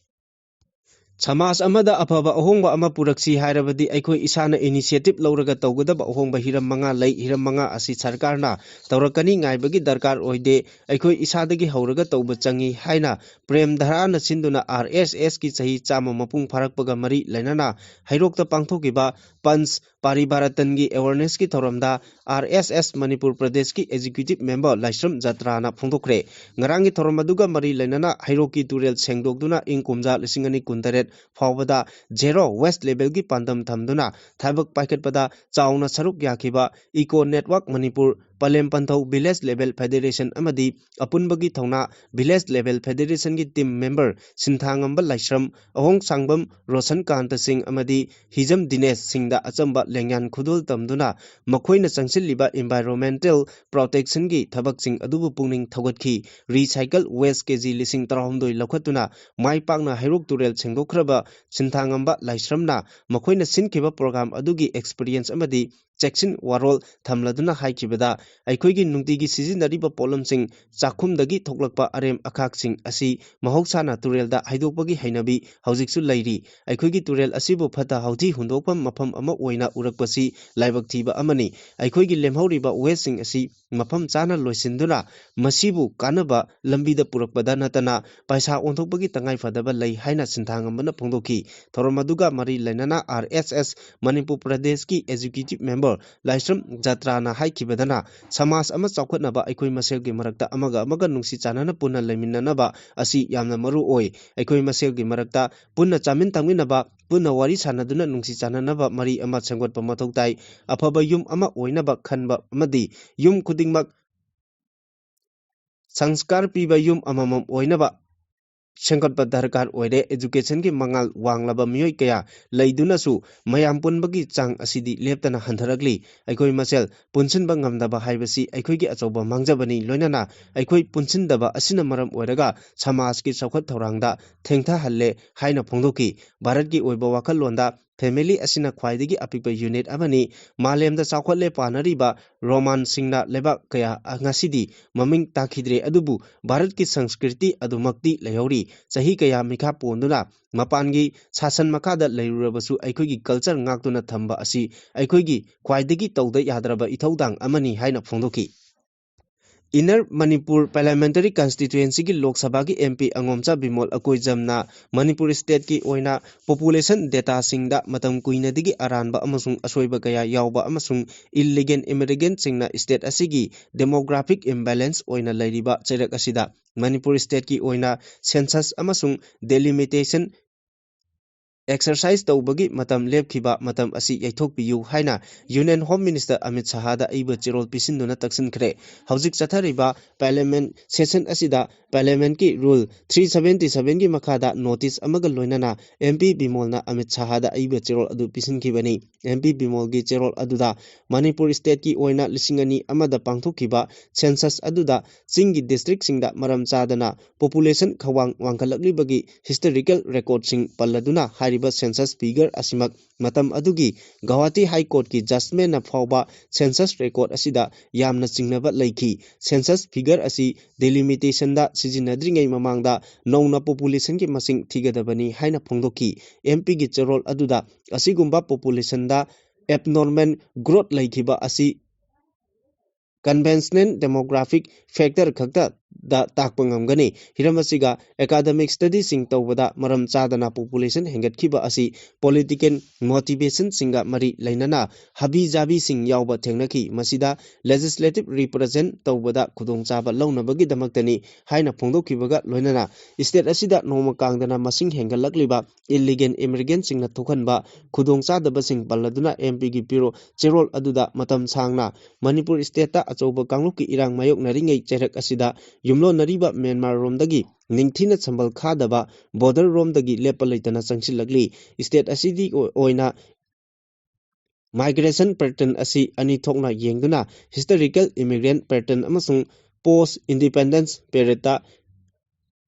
ꯁꯃꯥꯖ ꯑꯃꯗ ꯑꯐꯕ ꯑꯍꯣꯡꯕ ꯑꯃ ꯄꯨꯔꯛꯁꯤ ꯍꯥꯏꯔꯕꯗꯤ ꯑꯩꯈꯣꯏ ꯏꯁꯥꯅ initiative ꯂꯧꯔꯒ ꯇꯧꯒꯗꯕ ꯑꯍꯣꯡꯕ ꯍꯤꯔꯝ ꯃꯉꯥ ꯂꯩ꯫ ꯍꯤꯔꯝ ꯃꯉꯥ ꯑꯁꯤ ꯁꯔꯀꯥꯔꯅ ꯇꯧꯔꯛꯀꯅꯤ ꯉꯥꯏꯕꯒꯤ ꯗꯔꯀꯥꯔ ꯑꯣꯏꯗꯦ꯫ ꯑꯩꯈꯣꯏ ꯏꯁꯥꯗꯒꯤ ꯍꯧꯔꯒ ꯇꯧꯕ ꯆꯪꯏ ꯍꯥꯏꯅ ꯄ꯭ꯔꯦꯝ ꯙꯔꯥꯅ ꯁꯤꯟꯗꯨꯅ RSSꯀꯤ ꯆꯍꯤ ꯆꯥꯝꯃ ꯃꯄꯨꯡ ꯐꯥꯔꯛꯄꯒ ꯃꯔꯤ ꯂꯩꯅꯅ ꯍꯩꯔꯣꯛꯇ ꯄꯥꯡꯊꯣꯛꯈꯤꯕ ꯄꯟꯆ ꯄꯥꯔꯤꯕꯥꯔꯇꯟꯒꯤ awarenessꯀꯤ ꯊꯧꯔꯝꯗ RSS ꯃꯅꯤꯄꯨꯔ ꯄ꯭ꯔꯗꯦꯁꯀꯤ executive member ꯂꯥꯏꯁ꯭ꯔꯝ ꯖꯇ꯭ꯔꯥꯅ ꯐꯣꯡꯗꯣꯛꯈ꯭ꯔꯦ꯫ ꯉꯔꯥꯡꯒꯤ ꯊꯧꯔꯝ ꯑꯗꯨꯒ ꯃꯔꯤ ꯂꯩꯅꯅ ꯍꯩꯔꯣꯛꯀꯤ ꯇꯨꯔꯦꯜ ꯁꯦꯡꯗꯣꯛꯇꯨꯅ ꯏꯪ ꯀꯨꯝꯖꯥ ꯂꯤꯁꯤꯡ ꯑꯅꯤ ꯀꯨꯟꯇꯔꯦꯠ ꯐꯥꯎꯕꯗ zero waste levelꯒꯤ ꯄꯥꯟꯗꯝ ꯊꯝꯗꯨꯅ ꯊꯕꯛ ꯄꯥꯏꯈꯠꯄꯗ ꯆꯥꯎꯅ ꯁꯔꯨꯛ ꯌꯥꯈꯤꯕ Eco Network Manipur, ꯄꯂꯦꯝ ꯄꯟꯊꯧ Village Level Federation ꯑꯃꯗꯤ ꯑꯄꯨꯟꯕꯒꯤ ꯊꯧꯅꯥ Village Level Federationꯒꯤ team member ꯁꯤꯟꯊꯥꯉꯝꯕ ꯂꯥꯏꯁ꯭ꯔꯝ, ꯑꯍꯣꯡ ꯁꯥꯡꯕꯝ ꯔꯣꯁꯟ ꯀꯥꯟꯇ ꯁꯤꯡ ꯑꯃꯗꯤ ꯍꯤꯖꯝ ꯗꯤꯅꯦꯁ ꯁꯤꯡꯗ ꯑꯆꯝꯕ ꯂꯦꯡꯌꯥꯟ ꯈꯨꯗꯣꯜ ꯇꯝꯗꯨꯅ ꯃꯈꯣꯏꯅ ꯆꯪꯁꯤꯜꯂꯤꯕ environmental protectionꯒꯤ ꯊꯕꯛꯁꯤꯡ ꯑꯗꯨꯕꯨ ꯄꯨꯛꯅꯤꯡ ꯊꯧꯒꯠꯈꯤ꯫ Recycle waste KG ꯂꯤꯁꯤꯡ ꯇꯔꯥꯍꯨꯝꯗꯣꯏ ꯂꯧꯈꯠꯇꯨꯅ ꯃꯥꯏ ꯄꯥꯛꯅ ꯍꯩꯔꯣꯛ ꯇꯨꯔꯦꯜ ꯁꯦꯡꯗꯣꯛꯈ꯭ꯔꯕ ꯁꯤꯟꯊꯥꯉꯝꯕ ꯂꯥꯏꯁ꯭ꯔꯝꯅ ꯃꯈꯣꯏꯅ ꯁꯤꯟꯈꯤꯕ program ꯑꯗꯨꯒꯤ experience ꯑꯃꯗꯤ ꯆꯦꯛꯁꯤꯟ ꯋꯥꯔꯣꯜ ꯊꯝꯂꯗꯨꯅ ꯍꯥꯏꯈꯤꯕꯗ, ꯑꯩꯈꯣꯏꯒꯤ ꯅꯨꯡꯇꯤꯒꯤ ꯁꯤꯖꯤꯟꯅꯔꯤꯕ ꯄꯣꯠꯂꯝꯁꯤꯡ, ꯆꯥꯛꯈꯨꯝꯗꯒꯤ ꯊꯣꯛꯂꯛꯄ ꯑꯔꯦꯝ ꯑꯈꯥꯛꯁꯤꯡ ꯑꯁꯤ ꯃꯍꯧꯁꯥꯅ ꯇꯨꯔꯦꯜꯗ ꯍꯩꯗꯣꯛꯄꯒꯤ ꯍꯩꯅꯕꯤ ꯍꯧꯖꯤꯛꯁꯨ ꯂꯩꯔꯤ꯫ ꯑꯩꯈꯣꯏꯒꯤ ꯇꯨꯔꯦꯜ ꯑꯁꯤꯕꯨ ꯐꯠꯇ ꯍꯥꯎꯊꯤ ꯍꯨꯟꯗꯣꯛꯐꯝ ꯃꯐꯝ ꯑꯃ ꯑꯣꯏꯅ ꯎꯔꯛꯄꯁꯤ ꯂꯥꯏꯕꯛ ꯊꯤꯕ ꯑꯃꯅꯤ꯫ ꯑꯩꯈꯣꯏꯒꯤ ꯂꯦꯝꯍꯧꯔꯤꯕ ꯋꯦꯁꯁꯤꯡ ꯑꯁꯤ ꯃꯐꯝ ꯆꯥꯅ ꯂꯣꯏꯁꯤꯟꯗꯨꯅ ꯃꯁꯤꯕꯨ ꯀꯥꯟꯅꯕ ꯂꯝꯕꯤꯗ ꯄꯨꯔꯛꯄꯗ ꯅꯠꯇꯅ ꯄꯩꯁꯥ ꯑꯣꯟꯊꯣꯛꯄꯒꯤ ꯇꯉꯥꯏ ꯐꯗꯕ ꯂꯩ ꯍꯥꯏꯅ ꯁꯤꯟꯊꯥꯡ ꯑꯃꯅ ꯐꯣꯡꯗꯣꯛꯈꯤ꯫ ꯊꯧꯔꯝ ꯑꯗꯨꯒ ꯃꯔꯤ ꯂꯩꯅꯅ ꯑꯥꯔ ꯑꯦꯁ ꯑꯦꯁ ꯃꯅꯤꯄꯨꯔ ꯄ꯭ꯔꯗꯦꯁꯀꯤ ꯑꯦꯛꯖꯤꯀ꯭ꯌꯨꯇꯤꯚ ꯃꯦꯝꯕꯔ ꯂꯥꯏꯁ꯭ꯔꯝ ꯖꯇ꯭ꯔꯥꯅ ꯍꯥꯏꯈꯤꯕꯗꯅ, ꯁꯃꯥꯖ ꯑꯃ ꯆꯥꯎꯈꯠꯅꯕ ꯑꯩꯈꯣꯏ ꯃꯁꯦꯜꯒꯤ ꯃꯔꯛꯇ ꯑꯃꯒ ꯑꯃꯒ ꯅꯨꯡꯁꯤ ꯆꯥꯟꯅꯅ ꯄꯨꯟꯅ ꯂꯩꯃꯤꯟꯅꯅꯕ ꯑꯁꯤ ꯌꯥꯝꯅ ꯃꯔꯨ ꯑꯣꯏ꯫ ꯑꯩꯈꯣꯏ ꯃꯁꯦꯜꯒꯤ ꯃꯔꯛꯇ ꯄꯨꯟꯅ ꯆꯥꯃꯤꯟ ꯊꯛꯃꯤꯟꯅꯕ, ꯄꯨꯟꯅ ꯋꯥꯔꯤ ꯁꯥꯟꯅꯗꯨꯅ ꯅꯨꯡꯁꯤ ꯆꯥꯟꯅꯅꯕ ꯃꯔꯤ ꯑꯃ ꯁꯦꯝꯒꯠꯄ ꯃꯊꯧ ꯇꯥꯏ꯫ ꯑꯐꯕ ꯌꯨꯝ ꯑꯃ ꯑꯣꯏꯅꯕ ꯈꯟꯕ ꯑꯃꯗꯤ ꯌꯨꯝ ꯈꯨꯗꯤꯡꯃꯛ ꯁꯪꯁꯀꯥꯔ ꯄꯤꯕ ꯌꯨꯝ ꯑꯃꯃꯝ ꯑꯣꯏꯅꯕ ꯁꯦꯝꯒꯠꯄ ꯗꯔꯀꯥꯔ ꯑꯣꯏꯔꯦ꯫ ꯑꯦꯖꯨꯀꯦꯁꯟꯒꯤ ꯃꯉꯥꯜ ꯋꯥꯡꯂꯕ ꯃꯤꯑꯣꯏ ꯀꯌꯥ ꯂꯩꯗꯨꯅꯁꯨ ꯃꯌꯥꯝ ꯄꯨꯟꯕꯒꯤ ꯆꯥꯡ ꯑꯁꯤꯗꯤ ꯂꯦꯞꯇꯅ ꯍꯟꯊꯔꯛꯂꯤ꯫ ꯑꯩꯈꯣꯏ ꯃꯁꯦꯜ ꯄꯨꯟꯁꯤꯟꯕ ꯉꯝꯗꯕ ꯍꯥꯏꯕꯁꯤ ꯑꯩꯈꯣꯏꯒꯤ ꯑꯆꯧꯕ ꯃꯥꯡꯖꯕꯅꯤ꯫ ꯂꯣꯏꯅꯅ ꯑꯩꯈꯣꯏ ꯄꯨꯟꯁꯤꯟꯗꯕ ꯑꯁꯤꯅ ꯃꯔꯝ ꯑꯣꯏꯔꯒ ꯁꯃꯥꯖꯀꯤ ꯆꯥꯎꯈꯠ ꯊꯧꯔꯥꯡꯗ ꯊꯦꯡꯊꯍꯜꯂꯦ ꯍꯥꯏꯅ ꯐꯣꯡꯗꯣꯛꯈꯤ꯫ ꯚꯥꯔꯠꯀꯤ ꯑꯣꯏꯕ ꯋꯥꯈꯜꯂꯣꯟꯗ ꯐꯦꯃꯤꯂꯤ ꯑꯁꯤꯅ ꯈ꯭ꯋꯥꯏꯗꯒꯤ ꯑꯄꯤꯛꯄ ꯌꯨꯅꯤꯠ ꯑꯃꯅꯤ꯫ ꯃꯥꯂꯦꯝꯗ ꯆꯥꯎꯈꯠꯂꯦ ꯄꯥꯅꯔꯤꯕ ꯔꯣꯃꯥꯟꯁꯤꯡꯅ ꯂꯩꯕꯥꯛ ꯀꯌꯥ ꯉꯁꯤꯗꯤ ꯃꯃꯤꯡ ꯇꯥꯈꯤꯗ꯭ꯔꯦ, ꯑꯗꯨꯕꯨ ꯚꯥꯔꯠꯀꯤ ꯁꯪꯁꯀ꯭ꯔꯤꯇꯤ ꯑꯗꯨꯃꯛꯇꯤ ꯂꯩꯍꯧꯔꯤ꯫ ꯆꯍꯤ ꯀꯌꯥ ꯃꯤꯈꯥ ꯄꯣꯟꯗꯨꯅ ꯃꯄꯥꯟꯒꯤ ꯁꯥꯁꯟ ꯃꯈꯥꯗ ꯂꯩꯔꯨꯔꯕꯁꯨ ꯑꯩꯈꯣꯏꯒꯤ ꯀꯜꯆꯔ ꯉꯥꯛꯇꯨꯅ ꯊꯝꯕ ꯑꯁꯤ ꯑꯩꯈꯣꯏꯒꯤ ꯈ꯭ꯋꯥꯏꯗꯒꯤ ꯇꯧꯗ ꯌꯥꯗ꯭ꯔꯕ ꯏꯊꯧꯗꯥꯡ ꯑꯃꯅꯤ ꯍꯥꯏꯅ ꯐꯣꯡꯗꯣꯛꯈꯤ꯫ ꯏꯟꯅꯔ ꯃꯅꯤꯄꯨꯔ ꯄꯥꯔꯂꯤꯌꯥꯃꯦꯟꯇꯔꯤ ꯀꯟꯁꯇꯤꯇ꯭ꯋꯦꯟꯁꯤꯒꯤ ꯂꯣꯛ ꯁꯚꯥꯒꯤ ꯑꯦꯝ ꯄꯤ ꯑꯉꯣꯝꯆꯥ ꯕꯤꯃꯣꯜ ꯑꯀꯣꯏꯖꯝꯅ ꯃꯅꯤꯄꯨꯔ ꯁ꯭ꯇꯦꯠꯀꯤ ꯑꯣꯏꯅ ꯄꯣꯄꯨꯂꯦꯁꯟ ꯗꯦꯇꯥꯁꯤꯡꯗ ꯃꯇꯝ ꯀꯨꯏꯅꯗꯒꯤ ꯑꯔꯥꯟꯕ ꯑꯃꯁꯨꯡ ꯑꯁꯣꯏꯕ ꯀꯌꯥ ꯌꯥꯎꯕ ꯑꯃꯁꯨꯡ ꯏꯜꯂꯤꯒꯦꯜ ꯏꯃꯤꯒ꯭ꯔꯦꯟꯠꯁꯤꯡꯅ ꯁ꯭ꯇꯦꯠ ꯑꯁꯤꯒꯤ ꯗꯦꯃꯣꯒ꯭ꯔꯥꯐꯤꯛ ꯏꯝꯕꯦꯂꯦꯟꯁ ꯑꯣꯏꯅ ꯂꯩꯔꯤꯕ ꯆꯩꯔꯛ ꯑꯁꯤꯗ ꯃꯅꯤꯄꯨꯔ ꯁ꯭ꯇꯦꯠꯀꯤ ꯑꯣꯏꯅ ꯁꯦꯟꯁꯁ ꯑꯃꯁꯨꯡ ꯗꯦꯂꯤꯃꯤꯇꯦꯁꯟ ꯑꯦꯛꯁꯔꯁꯥꯏꯖ ꯇꯧꯕꯒꯤ ꯃꯇꯝ ꯂꯦꯞꯈꯤꯕ ꯃꯇꯝ ꯑꯁꯤ ꯌꯩꯊꯣꯛꯄꯤꯌꯨ ꯍꯥꯏꯅ ꯌꯨꯅꯤꯌꯟ ꯍꯣꯝ ꯃꯤꯅꯤꯁꯇꯔ ꯑꯃꯤꯠ ꯁꯍꯥꯗ ꯑꯏꯕ ꯆꯦꯔꯣꯜ ꯄꯤꯁꯤꯟꯗꯨꯅ ꯇꯛꯁꯤꯟꯈ꯭ꯔꯦ꯫ ꯍꯧꯖꯤꯛ ꯆꯠꯊꯔꯤꯕ ꯄꯥꯔꯂꯤꯌꯥꯃꯦꯟꯠ ꯁꯦꯁꯟ ꯑꯁꯤꯗ ꯄꯥꯔꯂꯤꯌꯥꯃꯦꯟꯠꯀꯤ ꯔꯨꯜ ꯊ꯭ꯔꯤ ꯁꯚꯦꯟꯇꯤ ꯁꯚꯦꯟꯒꯤ ꯃꯈꯥꯗ ꯅꯣꯇꯤꯁ ꯑꯃꯒ ꯂꯣꯏꯅꯅ ꯑꯦꯝ ꯄꯤ ꯕꯤꯃꯣꯜꯅ ꯑꯃꯤꯠ ꯁꯍꯥꯗ ꯑꯏꯕ ꯆꯦꯔꯣꯜ ꯑꯗꯨ ꯄꯤꯁꯤꯟꯈꯤꯕꯅꯤ꯫ ꯑꯦꯝ ꯄꯤ ꯕꯤꯃꯣꯜꯒꯤ ꯆꯦꯔꯣꯜ ꯑꯗꯨꯗ ꯃꯅꯤꯄꯨꯔ ꯁ꯭ꯇꯦꯠꯀꯤ ꯑꯣꯏꯅ ꯂꯤꯁꯤꯡ ꯑꯅꯤ ꯑꯃꯗ ꯄꯥꯡꯊꯣꯛꯈꯤꯕ ꯁꯦꯟꯁꯁ ꯑꯗꯨꯗ ꯆꯤꯡꯒꯤ ꯗꯤꯁꯇ꯭ꯔꯤꯛꯁꯤꯡꯗ ꯃꯔꯝ ꯆꯥꯗꯅ ꯄꯣꯄꯨꯂꯦꯁꯟ ꯈꯧꯋꯥꯡ ꯋꯥꯡꯈꯠꯂꯛꯂꯤꯕꯒꯤ ꯍꯤꯁꯇꯣꯔꯤꯀꯦꯜ ꯔꯦꯀꯣꯔꯗꯁꯤꯡ ꯄꯜꯂꯗꯨꯅ ꯍꯥꯏꯔꯤꯕ ꯁꯦꯟꯁꯁ ꯐꯤꯒꯔ ꯑꯁꯤꯃꯛ ꯃꯇꯝ ꯑꯗꯨꯒꯤ ꯒꯧꯍꯥꯇꯤ ꯍꯥꯏ ꯀꯣꯔꯠꯀꯤ ꯖꯖꯃꯦꯟꯅ ꯐꯥꯎꯕ ꯁꯦꯟꯁꯁ ꯔꯦꯀꯣꯔꯗ ꯑꯁꯤꯗ ꯌꯥꯝꯅ ꯆꯤꯡꯅꯕ ꯂꯩꯈꯤ꯫ ꯁꯦꯟꯁꯁ ꯐꯤꯒꯔ ꯑꯁꯤ ꯗꯤꯂꯤꯃꯤꯇꯦꯁꯟꯗ ꯁꯤꯖꯤꯟꯅꯗ꯭ꯔꯤꯉꯩ ꯃꯃꯥꯡꯗ ꯅꯧꯅ ꯄꯣꯄꯨꯂꯦꯁꯟꯒꯤ ꯃꯁꯤꯡ ꯊꯤꯒꯗꯕꯅꯤ ꯍꯥꯏꯅ ꯐꯣꯡꯗꯣꯛꯈꯤ꯫ ꯑꯦꯝ ꯄꯤꯒꯤ ꯆꯦꯔꯣꯜ ꯑꯗꯨꯗ ꯑꯁꯤꯒꯨꯝꯕ ꯄꯣꯄꯨꯂꯦꯁꯟꯗ ꯑꯦꯕꯅꯣꯔꯃꯦꯜ ꯒ꯭ꯔꯣꯠ ꯂꯩꯈꯤꯕ ꯑꯁꯤ ꯀꯟꯚꯦꯟꯁꯅꯦꯜ ꯗꯦꯃꯣꯒ꯭ꯔꯥꯐꯤꯛ ꯐꯦꯛꯇꯔ ꯈꯛꯇꯗ ꯇꯥꯛꯄ ꯉꯝꯒꯅꯤ꯫ ꯍꯤꯔꯝ ꯑꯁꯤꯒ ꯑꯦꯀꯥꯗꯃꯤꯛ ꯁ꯭ꯇꯗꯤꯁꯤꯡ ꯇꯧꯕꯗ ꯃꯔꯝ ꯆꯥꯗꯅ ꯄꯣꯄꯨꯂꯦꯁꯟ ꯍꯦꯟꯒꯠꯈꯤꯕ ꯑꯁꯤ ꯄꯣꯂꯤꯇꯤꯀꯦꯜ ꯃꯣꯇꯤꯚꯦꯁꯟꯁꯤꯡꯒ ꯃꯔꯤ ꯂꯩꯅꯅ ꯍꯥꯕꯤ ꯖꯥꯕꯤꯁꯤꯡ ꯌꯥꯎꯕ ꯊꯦꯡꯅꯈꯤ꯫ ꯃꯁꯤꯗ ꯂꯦꯖꯤꯁꯂꯦꯇꯤꯚ ꯔꯤꯄ꯭ꯔꯖꯦꯟ ꯇꯧꯕꯗ ꯈꯨꯗꯣꯡꯆꯥꯕ ꯂꯧꯅꯕꯒꯤꯗꯃꯛꯇꯅꯤ ꯍꯥꯏꯅ ꯐꯣꯡꯗꯣꯛꯈꯤꯕꯒ ꯂꯣꯏꯅꯅ ꯁ꯭ꯇꯦꯠ ꯑꯁꯤꯗ ꯅꯣꯡꯃ ꯀꯥꯡꯗꯅ ꯃꯁꯤꯡ ꯍꯦꯟꯒꯠꯂꯛꯂꯤꯕ ꯏꯜꯂꯤꯒꯦꯜ ꯏꯃꯤꯒ꯭ꯔꯦꯟꯁꯤꯡꯅ ꯊꯣꯛꯍꯟꯕ ꯈꯨꯗꯣꯡꯆꯥꯗꯕꯁꯤꯡ ꯄꯜꯂꯗꯨꯅ ꯑꯦꯝ ꯄꯤꯒꯤ ꯄꯤꯔꯣ ꯆꯦꯔꯣꯜ ꯑꯗꯨꯗ ꯃꯇꯝ ꯁꯥꯡꯅ ꯃꯅꯤꯄꯨꯔ ꯁ꯭ꯇꯦꯠꯇ ꯑꯆꯧꯕ ꯀꯥꯡꯂꯨꯞꯀꯤ ꯏꯔꯥꯡ ꯃꯥꯌꯣꯛꯅꯔꯤꯉꯩ ꯆꯩꯔꯛ ꯑꯁꯤꯗ ꯌꯨꯝꯂꯣꯟꯅꯔꯤꯕ ꯃ꯭ꯌꯥꯟꯃꯥꯔꯔꯣꯝꯗꯒꯤ ꯅꯤꯡꯊꯤꯅ ꯁꯝꯕꯜ ꯈꯥꯗꯕ ꯕꯣꯔꯗꯔꯔꯣꯝꯗꯒꯤ ꯂꯦꯞꯄ ꯂꯩꯇꯅ ꯆꯪꯁꯤꯜꯂꯛꯂꯤ꯫ ꯁ꯭ꯇꯦꯠ ꯑꯁꯤꯒꯤ ꯑꯣꯏꯅ ꯃꯥꯏꯒ꯭ꯔꯦꯁꯟ ꯄꯦꯇꯔꯟ ꯑꯁꯤ ꯑꯅꯤ ꯊꯣꯛꯅ ꯌꯦꯡꯗꯨꯅ ꯍꯤꯁꯇꯣꯔꯤꯀꯦꯜ ꯏꯃꯤꯒ꯭ꯔꯦꯟ ꯄꯦꯇꯔꯟ ꯑꯃꯁꯨꯡ ꯄꯣꯁ ꯏꯟꯗꯤꯄꯦꯟꯗꯦꯟꯁ ꯄꯦꯔꯦꯠꯇ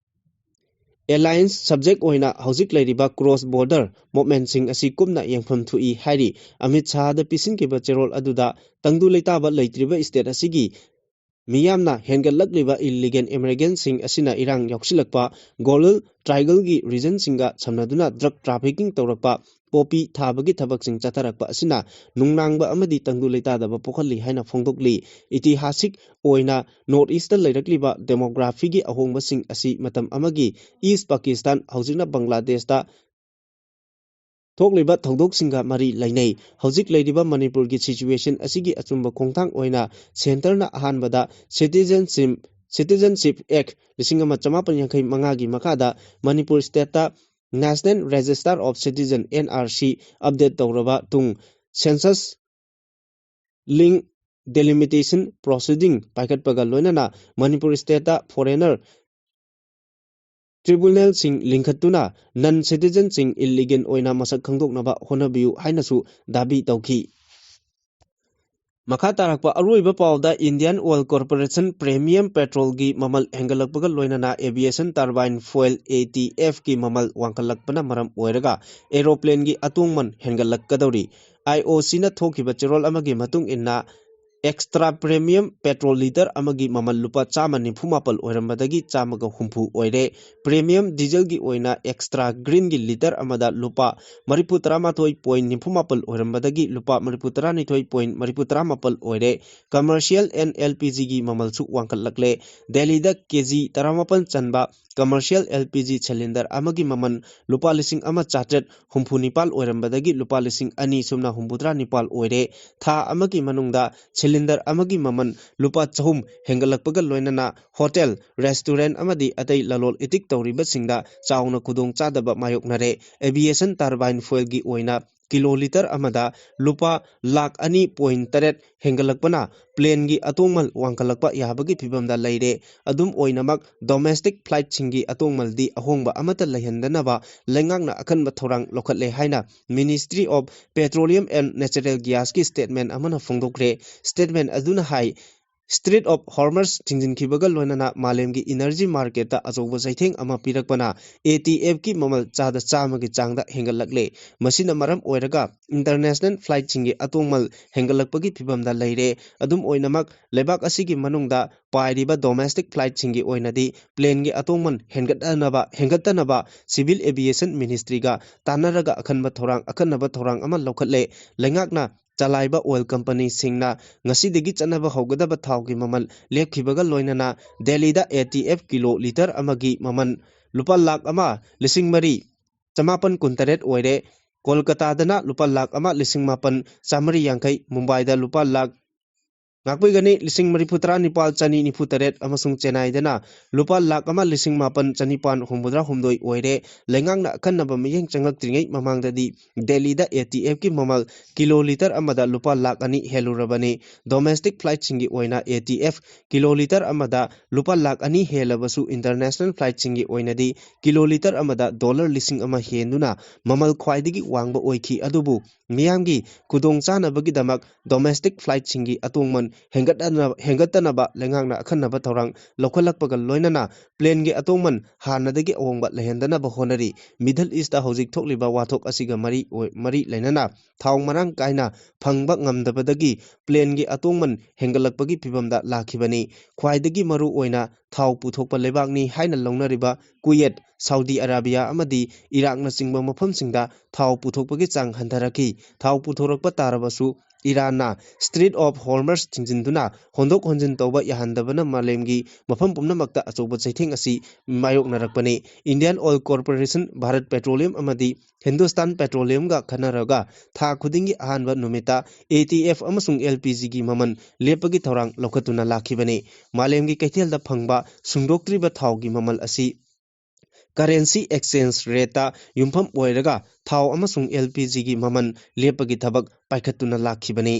ꯑꯦꯂꯥꯏꯟꯁ ꯁꯕꯖꯦꯛ ꯑꯣꯏꯅ ꯍꯧꯖꯤꯛ ꯂꯩꯔꯤꯕ ꯀ꯭ꯔꯣꯁ ꯕꯣꯔꯗꯔ ꯃꯨꯚꯃꯦꯟꯠꯁꯤꯡ ꯑꯁꯤ ꯀꯨꯞꯅ ꯌꯦꯡꯐꯝ ꯊꯣꯛꯏ ꯍꯥꯏꯔꯤ꯫ ꯑꯃꯤꯠ ꯁꯥꯍꯗ ꯄꯤꯁꯤꯟꯈꯤꯕ ꯆꯦꯔꯣꯜ ꯑꯗꯨꯗ ꯇꯪꯗꯨ ꯂꯩꯇꯥꯕ ꯂꯩꯇ꯭ꯔꯤꯕ ꯁ꯭ꯇꯦꯠ ꯑꯁꯤꯒꯤ ꯃꯤꯌꯥꯝꯅ ꯍꯦꯟꯒꯠꯂꯛꯂꯤꯕ ꯏꯜꯂꯤꯒꯦꯜ ꯏꯃꯤꯒ꯭ꯔꯦꯟꯁꯤꯡ ꯑꯁꯤꯅ ꯏꯔꯥꯡ ꯌꯥꯎꯁꯤꯜꯂꯛꯄ, ꯒ꯭ꯂꯣꯕꯦꯜ ꯇ꯭ꯔꯥꯏꯒꯜꯒꯤ ꯔꯤꯖꯟꯁꯤꯡꯒ ꯁꯝꯅꯗꯨꯅ ꯗ꯭ꯔꯒ ꯇ꯭ꯔꯥꯐꯤꯀꯤꯡ ꯇꯧꯔꯛꯄ, ꯄꯣꯄꯤ ꯊꯥꯕꯒꯤ ꯊꯕꯛꯁꯤꯡ ꯆꯠꯊꯔꯛꯄ ꯑꯁꯤꯅ ꯅꯨꯡꯅꯥꯡꯕ ꯑꯃꯗꯤ ꯇꯪꯗꯨ ꯂꯩꯇꯥꯗꯕ ꯄꯣꯛꯍꯜꯂꯤ ꯍꯥꯏꯅ ꯐꯣꯡꯗꯣꯛꯂꯤ꯫ ꯏꯇꯤꯍꯥꯁꯤꯛ ꯑꯣꯏꯅ ꯅꯣꯔꯠ ꯏꯁꯇ ꯂꯩꯔꯛꯂꯤꯕ ꯗꯦꯃꯣꯒ꯭ꯔꯥꯐꯤꯒꯤ ꯑꯍꯣꯡꯕꯁꯤꯡ ꯑꯁꯤ ꯃꯇꯝ ꯑꯃꯒꯤ ꯏꯁ ꯄꯥꯀꯤꯁꯇꯥꯟ, ꯍꯧꯖꯤꯛꯅ ꯕꯪꯒ꯭ꯂꯥꯗꯦꯁꯇ ꯊꯣꯛꯂꯤꯕ ꯊꯧꯗꯣꯛꯁꯤꯡꯒ ꯃꯔꯤ ꯂꯩꯅꯩ꯫ ꯍꯧꯖꯤꯛ ꯂꯩꯔꯤꯕ ꯃꯅꯤꯄꯨꯔꯒꯤ ꯁꯤꯆꯨꯋꯦꯁꯟ ꯑꯁꯤꯒꯤ ꯑꯆꯨꯝꯕ ꯈꯣꯡꯊꯥꯡ ꯑꯣꯏꯅ ꯁꯦꯟꯇꯔꯅ ꯑꯍꯥꯟꯕꯗ ꯁꯤꯇꯤꯖꯟꯁꯤꯞ, ꯁꯤꯇꯤꯖꯟꯁꯤꯞ ꯑꯦꯛ ꯂꯤꯁꯤꯡ ꯑꯃ ꯆꯃꯥꯄꯟ ꯌꯥꯡꯈꯩ ꯃꯉꯥꯒꯤ ꯃꯈꯥꯗ ꯃꯅꯤꯄꯨꯔ ꯁ꯭ꯇꯦꯠꯇ national register of citizen, N R C, update ꯇꯧꯔꯕ ꯇꯨꯡ ꯁꯦꯟꯁꯁ ꯂꯤꯡ ꯗꯦꯂꯤꯃꯤꯇꯦꯁꯟ ꯄ꯭ꯔꯣꯁꯤꯗꯤꯡ ꯄꯥꯏꯈꯠꯄꯒ ꯂꯣꯏꯅꯅ ꯃꯅꯤꯄꯨꯔ ꯁ꯭ꯇꯦꯠꯇ ꯐꯣꯔꯦꯅꯔ ꯇ꯭ꯔꯤꯕꯨꯅꯦꯜꯁꯤꯡ ꯂꯤꯡꯈꯠꯇꯨꯅ ꯅꯟ ꯁꯤꯇꯤꯖꯟꯁꯤꯡ ꯏꯜꯂꯤꯒꯦꯜ ꯑꯣꯏꯅ ꯃꯁꯛ ꯈꯪꯗꯣꯛꯅꯕ ꯍꯣꯠꯅꯕꯤꯌꯨ ꯍꯥꯏꯅꯁꯨ ꯗꯥꯕꯤ ꯇꯧꯈꯤ꯫ ꯃꯈꯥ ꯇꯥꯔꯛꯄ ꯑꯔꯣꯏꯕ ꯄꯥꯎꯗ, Indian Oil Corporation Premium Petrolꯒꯤ ꯃꯃꯜ ꯍꯦꯟꯒꯠꯂꯛꯄꯒ ꯂꯣꯏꯅꯅ Aviation Turbine Fuel, ATFꯀꯤ ꯃꯃꯜ ꯋꯥꯡꯈꯠꯂꯛꯄꯅ ꯃꯔꯝ ꯑꯣꯏꯔꯒ aeroplanegꯤ ꯑꯇꯣꯡꯃꯟ ꯍꯦꯟꯒꯠꯂꯛꯀꯗꯧꯔꯤ꯫ IOCꯅ ꯊꯣꯛꯈꯤꯕ ꯆꯦꯔꯣꯜ ꯑꯃꯒꯤ ꯃꯇꯨꯡ ꯏꯟꯅ, extra premium petrol litre ꯑꯃꯒꯤ ꯃꯃꯜ ꯂꯨꯄꯥ ꯆꯥꯝꯃ ꯅꯤꯐꯨ ꯃꯥꯄꯜ ꯑꯣꯏꯔꯝꯕꯗꯒꯤ ꯆꯥꯝꯃꯒ ꯍꯨꯝꯐꯨ ꯑꯣꯏꯔꯦ꯫ Premium dieselꯒꯤ ꯑꯣꯏꯅ extra greenꯒꯤ litre ꯑꯃꯗ ꯂꯨꯄꯥ ꯃꯔꯤꯐꯨ ꯇꯔꯥꯃꯥꯊꯣꯏ point ꯅꯤꯐꯨ ꯃꯥꯄꯜ ꯑꯣꯏꯔꯝꯕꯗꯒꯤ ꯂꯨꯄꯥ ꯃꯔꯤꯐꯨ ꯇꯔꯥꯅꯤꯊꯣꯏ point ꯃꯔꯤꯐꯨ ꯇꯔꯥꯃꯥꯄꯜ ꯑꯣꯏꯔꯦ꯫ Commercial and LPGꯒꯤ ꯃꯃꯜꯁꯨ ꯋꯥꯡꯈꯠꯂꯛꯂꯦ꯫ ꯗꯦꯜꯂꯤꯗ KG ꯇꯔꯥꯃꯥꯄꯜ ꯆꯟꯕ commercial LPG cylinder ꯑꯃꯒꯤ ꯃꯃꯜ ꯂꯨꯄꯥ ꯂꯤꯁꯤꯡ ꯑꯃ ꯆꯥꯇ꯭ꯔꯦꯠ ꯍꯨꯝꯐꯨ ꯅꯤꯄꯥꯜ ꯑꯣꯏꯔꯝꯕꯗꯒꯤ ꯂꯨꯄꯥ ꯂꯤꯁꯤꯡ ꯑꯅꯤ ꯁꯨꯞꯅ ꯍꯨꯝꯐꯨꯇꯔꯥ ꯅꯤꯄꯥꯜ ꯑꯣꯏꯔꯦ꯫ ꯊꯥ ꯑꯃꯒꯤ ꯃꯅꯨꯡꯗ cylinder ꯑꯃꯒꯤ ꯃꯃꯜ ꯂꯨꯄꯥ ꯆꯍꯨꯝ ꯍꯦꯟꯒꯠꯂꯛꯄꯒ ꯂꯣꯏꯅꯅ hotel, restaurant ꯑꯃꯗꯤ ꯑꯇꯩ ꯂꯂꯣꯜ ꯏꯇꯤꯛ ꯇꯧꯔꯤꯕꯁꯤꯡꯗ ꯆꯥꯎꯅ ꯈꯨꯗꯣꯡꯆꯥꯗꯕ ꯃꯥꯌꯣꯛꯅꯔꯦ꯫ Aviation turbine fuelꯒꯤ ꯑꯣꯏꯅ ꯀꯤꯂꯣ ꯂꯤꯇꯔ ꯑꯃꯗ ꯂꯨꯄꯥ ꯂꯥꯈ ꯑꯅꯤ point ꯇꯔꯦꯠ ꯍꯦꯟꯒꯠꯂꯛꯄꯅ planeꯒꯤ ꯑꯇꯣꯡꯃꯜ ꯋꯥꯡꯈꯠꯂꯛꯄ ꯌꯥꯕꯒꯤ ꯐꯤꯕꯝꯗ ꯂꯩꯔꯦ꯫ ꯑꯗꯨꯝ ꯑꯣꯏꯅꯃꯛ, domestic flightꯁꯤꯡꯒꯤ ꯑꯇꯣꯡꯃꯜꯗꯤ ꯑꯍꯣꯡꯕ ꯑꯃꯠꯇ ꯂꯩꯍꯟꯗꯅꯕ ꯂꯩꯉꯥꯛꯅ ꯑꯀꯟꯕ ꯊꯧꯔꯥꯡ ꯂꯧꯈꯠꯂꯦ ꯍꯥꯏꯅ Ministry of Petroleum and Natural Gasꯀꯤ statement ꯑꯃꯅ ꯐꯣꯡꯗꯣꯛꯈ꯭ꯔꯦ꯫ Statement ꯑꯗꯨꯅ ꯍꯥꯏ, Strait of Hormuz ꯊꯤꯡꯖꯤꯟꯈꯤꯕꯒ ꯂꯣꯏꯅꯅ ꯃꯥꯂꯦꯝꯒꯤ energy marketꯇ ꯑꯆꯧꯕ ꯆꯩꯊꯦꯡ ꯑꯃ ꯄꯤꯔꯛꯄꯅ ATFꯀꯤ ꯃꯃꯜ ꯆꯥꯗ ꯆꯥꯝꯃꯒꯤ ꯆꯥꯡꯗ ꯍꯦꯟꯒꯠꯂꯛꯂꯦ꯫ ꯃꯁꯤꯅ ꯃꯔꯝ ꯑꯣꯏꯔꯒ international flightꯁꯤꯡꯒꯤ ꯑꯇꯣꯡꯃꯜ ꯍꯦꯟꯒꯠꯂꯛꯄꯒꯤ ꯐꯤꯕꯝꯗ ꯂꯩꯔꯦ꯫ ꯑꯗꯨꯝ ꯑꯣꯏꯅꯃꯛ, ꯂꯩꯕꯥꯛ ꯑꯁꯤꯒꯤ ꯃꯅꯨꯡꯗ ꯄꯥꯏꯔꯤꯕ domestic flightꯁꯤꯡꯒꯤ ꯑꯣꯏꯅꯗꯤ planeꯒꯤ ꯑꯇꯣꯡꯃꯜ ꯍꯦꯟꯒꯠꯅꯕ, ꯍꯦꯟꯒꯠꯇꯅꯕ Civil Aviation Ministryꯒ ꯇꯥꯟꯅꯔꯒ ꯑꯈꯟꯕ ꯊꯧꯔꯥꯡ, ꯑꯈꯟꯅꯕ ꯊꯧꯔꯥꯡ ꯑꯃ ꯂꯧꯈꯠꯂꯦ꯫ ꯂꯩꯉꯥꯛꯅ ꯆꯂꯥꯏꯕ oil companyꯁꯤꯡꯅ ꯉꯁꯤꯗꯒꯤ ꯆꯠꯅꯕ ꯍꯧꯒꯗꯕ ꯊꯥꯎꯒꯤ ꯃꯃꯜ ꯂꯦꯞꯈꯤꯕꯒ ꯂꯣꯏꯅꯅ ꯗꯦꯜꯂꯤꯗ ATF ꯀꯤꯂꯣ ꯂꯤꯇꯔ ꯑꯃꯒꯤ ꯃꯃꯜ ꯂꯨꯄꯥ ꯂꯥꯈ ꯑꯃ ꯂꯤꯁꯤꯡ ꯃꯔꯤ ꯆꯃꯥꯄꯟ ꯀꯨꯟꯇꯔꯦꯠ ꯑꯣꯏꯔꯦ꯫ ꯀꯣꯜꯀꯇꯥꯗꯅ ꯂꯨꯄꯥ ꯂꯥꯈ ꯑꯃ ꯂꯤꯁꯤꯡ ꯃꯥꯄꯟ ꯆꯥꯃꯔꯤ ꯌꯥꯡꯈꯩ, ꯃꯨꯝꯕꯥꯏꯗ ꯂꯨꯄꯥ ꯂꯥꯈ ꯉꯥꯛꯄꯤꯒꯅꯤ ꯂꯤꯁꯤꯡ ꯃꯔꯤꯐꯨ ꯇꯔꯥ ꯅꯤꯄꯥꯜ ꯆꯅꯤ ꯅꯤꯐꯨ ꯇꯔꯦꯠ ꯑꯃꯁꯨꯡ ꯆꯦꯟꯅꯥꯏꯗꯅ ꯂꯨꯄꯥ ꯂꯥꯈ ꯑꯃ ꯂꯤꯁꯤꯡ ꯃꯥꯄꯟ ꯆꯅꯤꯄꯥꯟ ꯍꯨꯝꯐꯨꯇꯔꯥ ꯍꯨꯝꯗꯣꯏ ꯑꯣꯏꯔꯦ꯫ ꯂꯩꯉꯥꯛꯅ ꯑꯈꯟꯅꯕ ꯃꯤꯠꯌꯦꯡ ꯆꯪꯂꯛꯇ꯭ꯔꯤꯉꯩ ꯃꯃꯥꯡꯗꯗꯤ ꯗꯦꯜꯂꯤꯗ ꯑꯦ ꯇꯤ ꯑꯦꯐꯀꯤ ꯃꯃꯜ ꯀꯤꯂꯣ ꯂꯤꯇꯔ ꯑꯃꯗ ꯂꯨꯄꯥ ꯂꯥꯈ ꯑꯅꯤ ꯍꯦꯜꯂꯨꯔꯕꯅꯤ꯫ ꯗꯣꯃꯦꯁꯇꯤꯛ ꯐ꯭ꯂꯥꯏꯠꯁꯤꯡꯒꯤ ꯑꯣꯏꯅ ꯑꯦ ꯇꯤ ꯑꯦꯐ ꯀꯤꯂꯣ ꯂꯤꯇꯔ ꯑꯃꯗ ꯂꯨꯄꯥ ꯂꯥꯈ ꯑꯅꯤ ꯍꯦꯜꯂꯕꯁꯨ ꯏꯟꯇꯔꯅꯦꯁꯅꯦꯜ ꯐ꯭ꯂꯥꯏꯠꯁꯤꯡꯒꯤ ꯑꯣꯏꯅꯗꯤ ꯀꯤꯂꯣ ꯂꯤꯇꯔ ꯑꯃꯗ ꯗꯣꯂꯔ ꯂꯤꯁꯤꯡ ꯑꯃ ꯍꯦꯟꯗꯨꯅ ꯃꯃꯜ ꯈ꯭ꯋꯥꯏꯗꯒꯤ ꯋꯥꯡꯕ ꯑꯣꯏꯈꯤ꯫ ꯑꯗꯨꯕꯨ ꯃꯤꯌꯥꯝꯒꯤ ꯈꯨꯗꯣꯡꯆꯥꯅꯕꯒꯤꯗꯃꯛ ꯗꯣꯃꯦꯁꯇꯤꯛ ꯐ꯭ꯂꯥꯏꯠꯁꯤꯡꯒꯤ ꯑꯇꯣꯡꯃꯟ ꯍꯦꯟꯒꯠꯅ-, ꯍꯦꯟꯒꯠꯇꯅꯕ ꯂꯩꯉꯥꯛꯅ ꯑꯈꯟꯅꯕ ꯊꯧꯔꯥꯡ ꯂꯧꯈꯠꯂꯛꯄꯒ ꯂꯣꯏꯅꯅ ꯄ꯭ꯂꯦꯟꯒꯤ ꯑꯇꯣꯡꯃꯟ ꯍꯥꯟꯅꯗꯒꯤ ꯑꯑꯣꯡꯕ ꯂꯩꯍꯟꯗꯅꯕ ꯍꯣꯠꯅꯔꯤ꯫ ꯃꯤꯗꯜ ꯏꯁꯇ ꯍꯧꯖꯤꯛ ꯊꯣꯛꯂꯤꯕ ꯋꯥꯊꯣꯛ ꯑꯁꯤꯒ ꯃꯔꯤ ꯑꯣꯏ-, ꯃꯔꯤ ꯂꯩꯅꯅ ꯊꯥꯎ ꯃꯔꯥꯡ ꯀꯥꯏꯅ ꯐꯪꯕ ꯉꯝꯗꯕꯗꯒꯤ ꯄ꯭ꯂꯦꯟꯒꯤ ꯑꯇꯣꯡꯃꯟ ꯍꯦꯟꯒꯠꯂꯛꯄꯒꯤ ꯐꯤꯕꯝꯗ ꯂꯥꯛꯈꯤꯕꯅꯤ꯫ ꯈ꯭ꯋꯥꯏꯗꯒꯤ ꯃꯔꯨ ꯑꯣꯏꯅ ꯊꯥꯎ ꯄꯨꯊꯣꯛꯄ ꯂꯩꯕꯥꯛꯅꯤ ꯍꯥꯏꯅ ꯂꯧꯅꯔꯤꯕ ꯀꯨꯋꯦꯠ, ꯁꯥꯎꯗꯤ ꯑꯔꯥꯕꯤꯌꯥ ꯑꯃꯗꯤ ꯏꯔꯥꯛꯅꯆꯤꯡꯕ ꯃꯐꯝꯁꯤꯡꯗ ꯊꯥꯎ ꯄꯨꯊꯣꯛꯄꯒꯤ ꯆꯥꯡ ꯍꯟꯊꯔꯛꯈꯤ꯫ ꯊꯥꯎ ꯄꯨꯊꯣꯔꯛꯄ ꯇꯥꯔꯕꯁꯨ ꯏꯔꯥꯟꯅ ꯁ꯭ꯇ꯭ꯔꯤꯠ ꯑꯣꯐ ꯍꯣꯔꯃꯁ ꯊꯤꯡꯖꯤꯟꯗꯨꯅ ꯍꯣꯟꯗꯣꯛ ꯍꯣꯟꯖꯤꯟ ꯇꯧꯕ ꯌꯥꯍꯟꯗꯕꯅ ꯃꯥꯂꯦꯝꯒꯤ ꯃꯐꯝ ꯄꯨꯝꯅꯃꯛꯇ ꯑꯆꯧꯕ ꯆꯩꯊꯦꯡ ꯑꯁꯤ ꯃꯥꯌꯣꯛꯅꯔꯛꯄꯅꯤ꯫ Indian oil corporation, Bharat petroleum ꯑꯃꯗꯤ ꯍꯤꯟꯗꯨꯁꯇꯥꯟ ꯄꯦꯇ꯭ꯔꯣꯂꯤꯌꯝꯒ ꯈꯟꯅꯔꯒ ꯊꯥ ꯈꯨꯗꯤꯡꯒꯤ ꯑꯍꯥꯟꯕ ꯅꯨꯃꯤꯠꯇ ꯑꯦ ꯇꯤ ꯑꯦꯐ ꯑꯃꯁꯨꯡ ꯑꯦꯜ ꯄꯤ ꯖꯤꯒꯤ ꯃꯃꯜ ꯂꯦꯞꯄꯒꯤ ꯊꯧꯔꯥꯡ ꯂꯧꯈꯠꯇꯨꯅ ꯂꯥꯛꯈꯤꯕꯅꯤ꯫ ꯃꯥꯂꯦꯝꯒꯤ ꯀꯩꯊꯦꯜꯗ ꯐꯪꯕ ꯁꯨꯡꯗꯣꯛꯇ꯭ꯔꯤꯕ ꯊꯥꯎꯒꯤ ꯃꯃꯜ ꯑꯁꯤ ꯀꯔꯦꯟꯁꯤ ꯑꯦꯛꯁꯆꯦꯟꯖ ꯔꯦꯠꯇ ꯌꯨꯝꯐꯝ ꯑꯣꯏꯔꯒ ꯊꯥꯎ ꯑꯃꯁꯨꯡ ꯑꯦꯜ ꯄꯤ ꯖꯤꯒꯤ ꯃꯃꯜ ꯂꯦꯞꯄꯒꯤ ꯊꯕꯛ ꯄꯥꯏꯈꯠꯇꯨꯅ ꯂꯥꯛꯈꯤꯕꯅꯤ꯫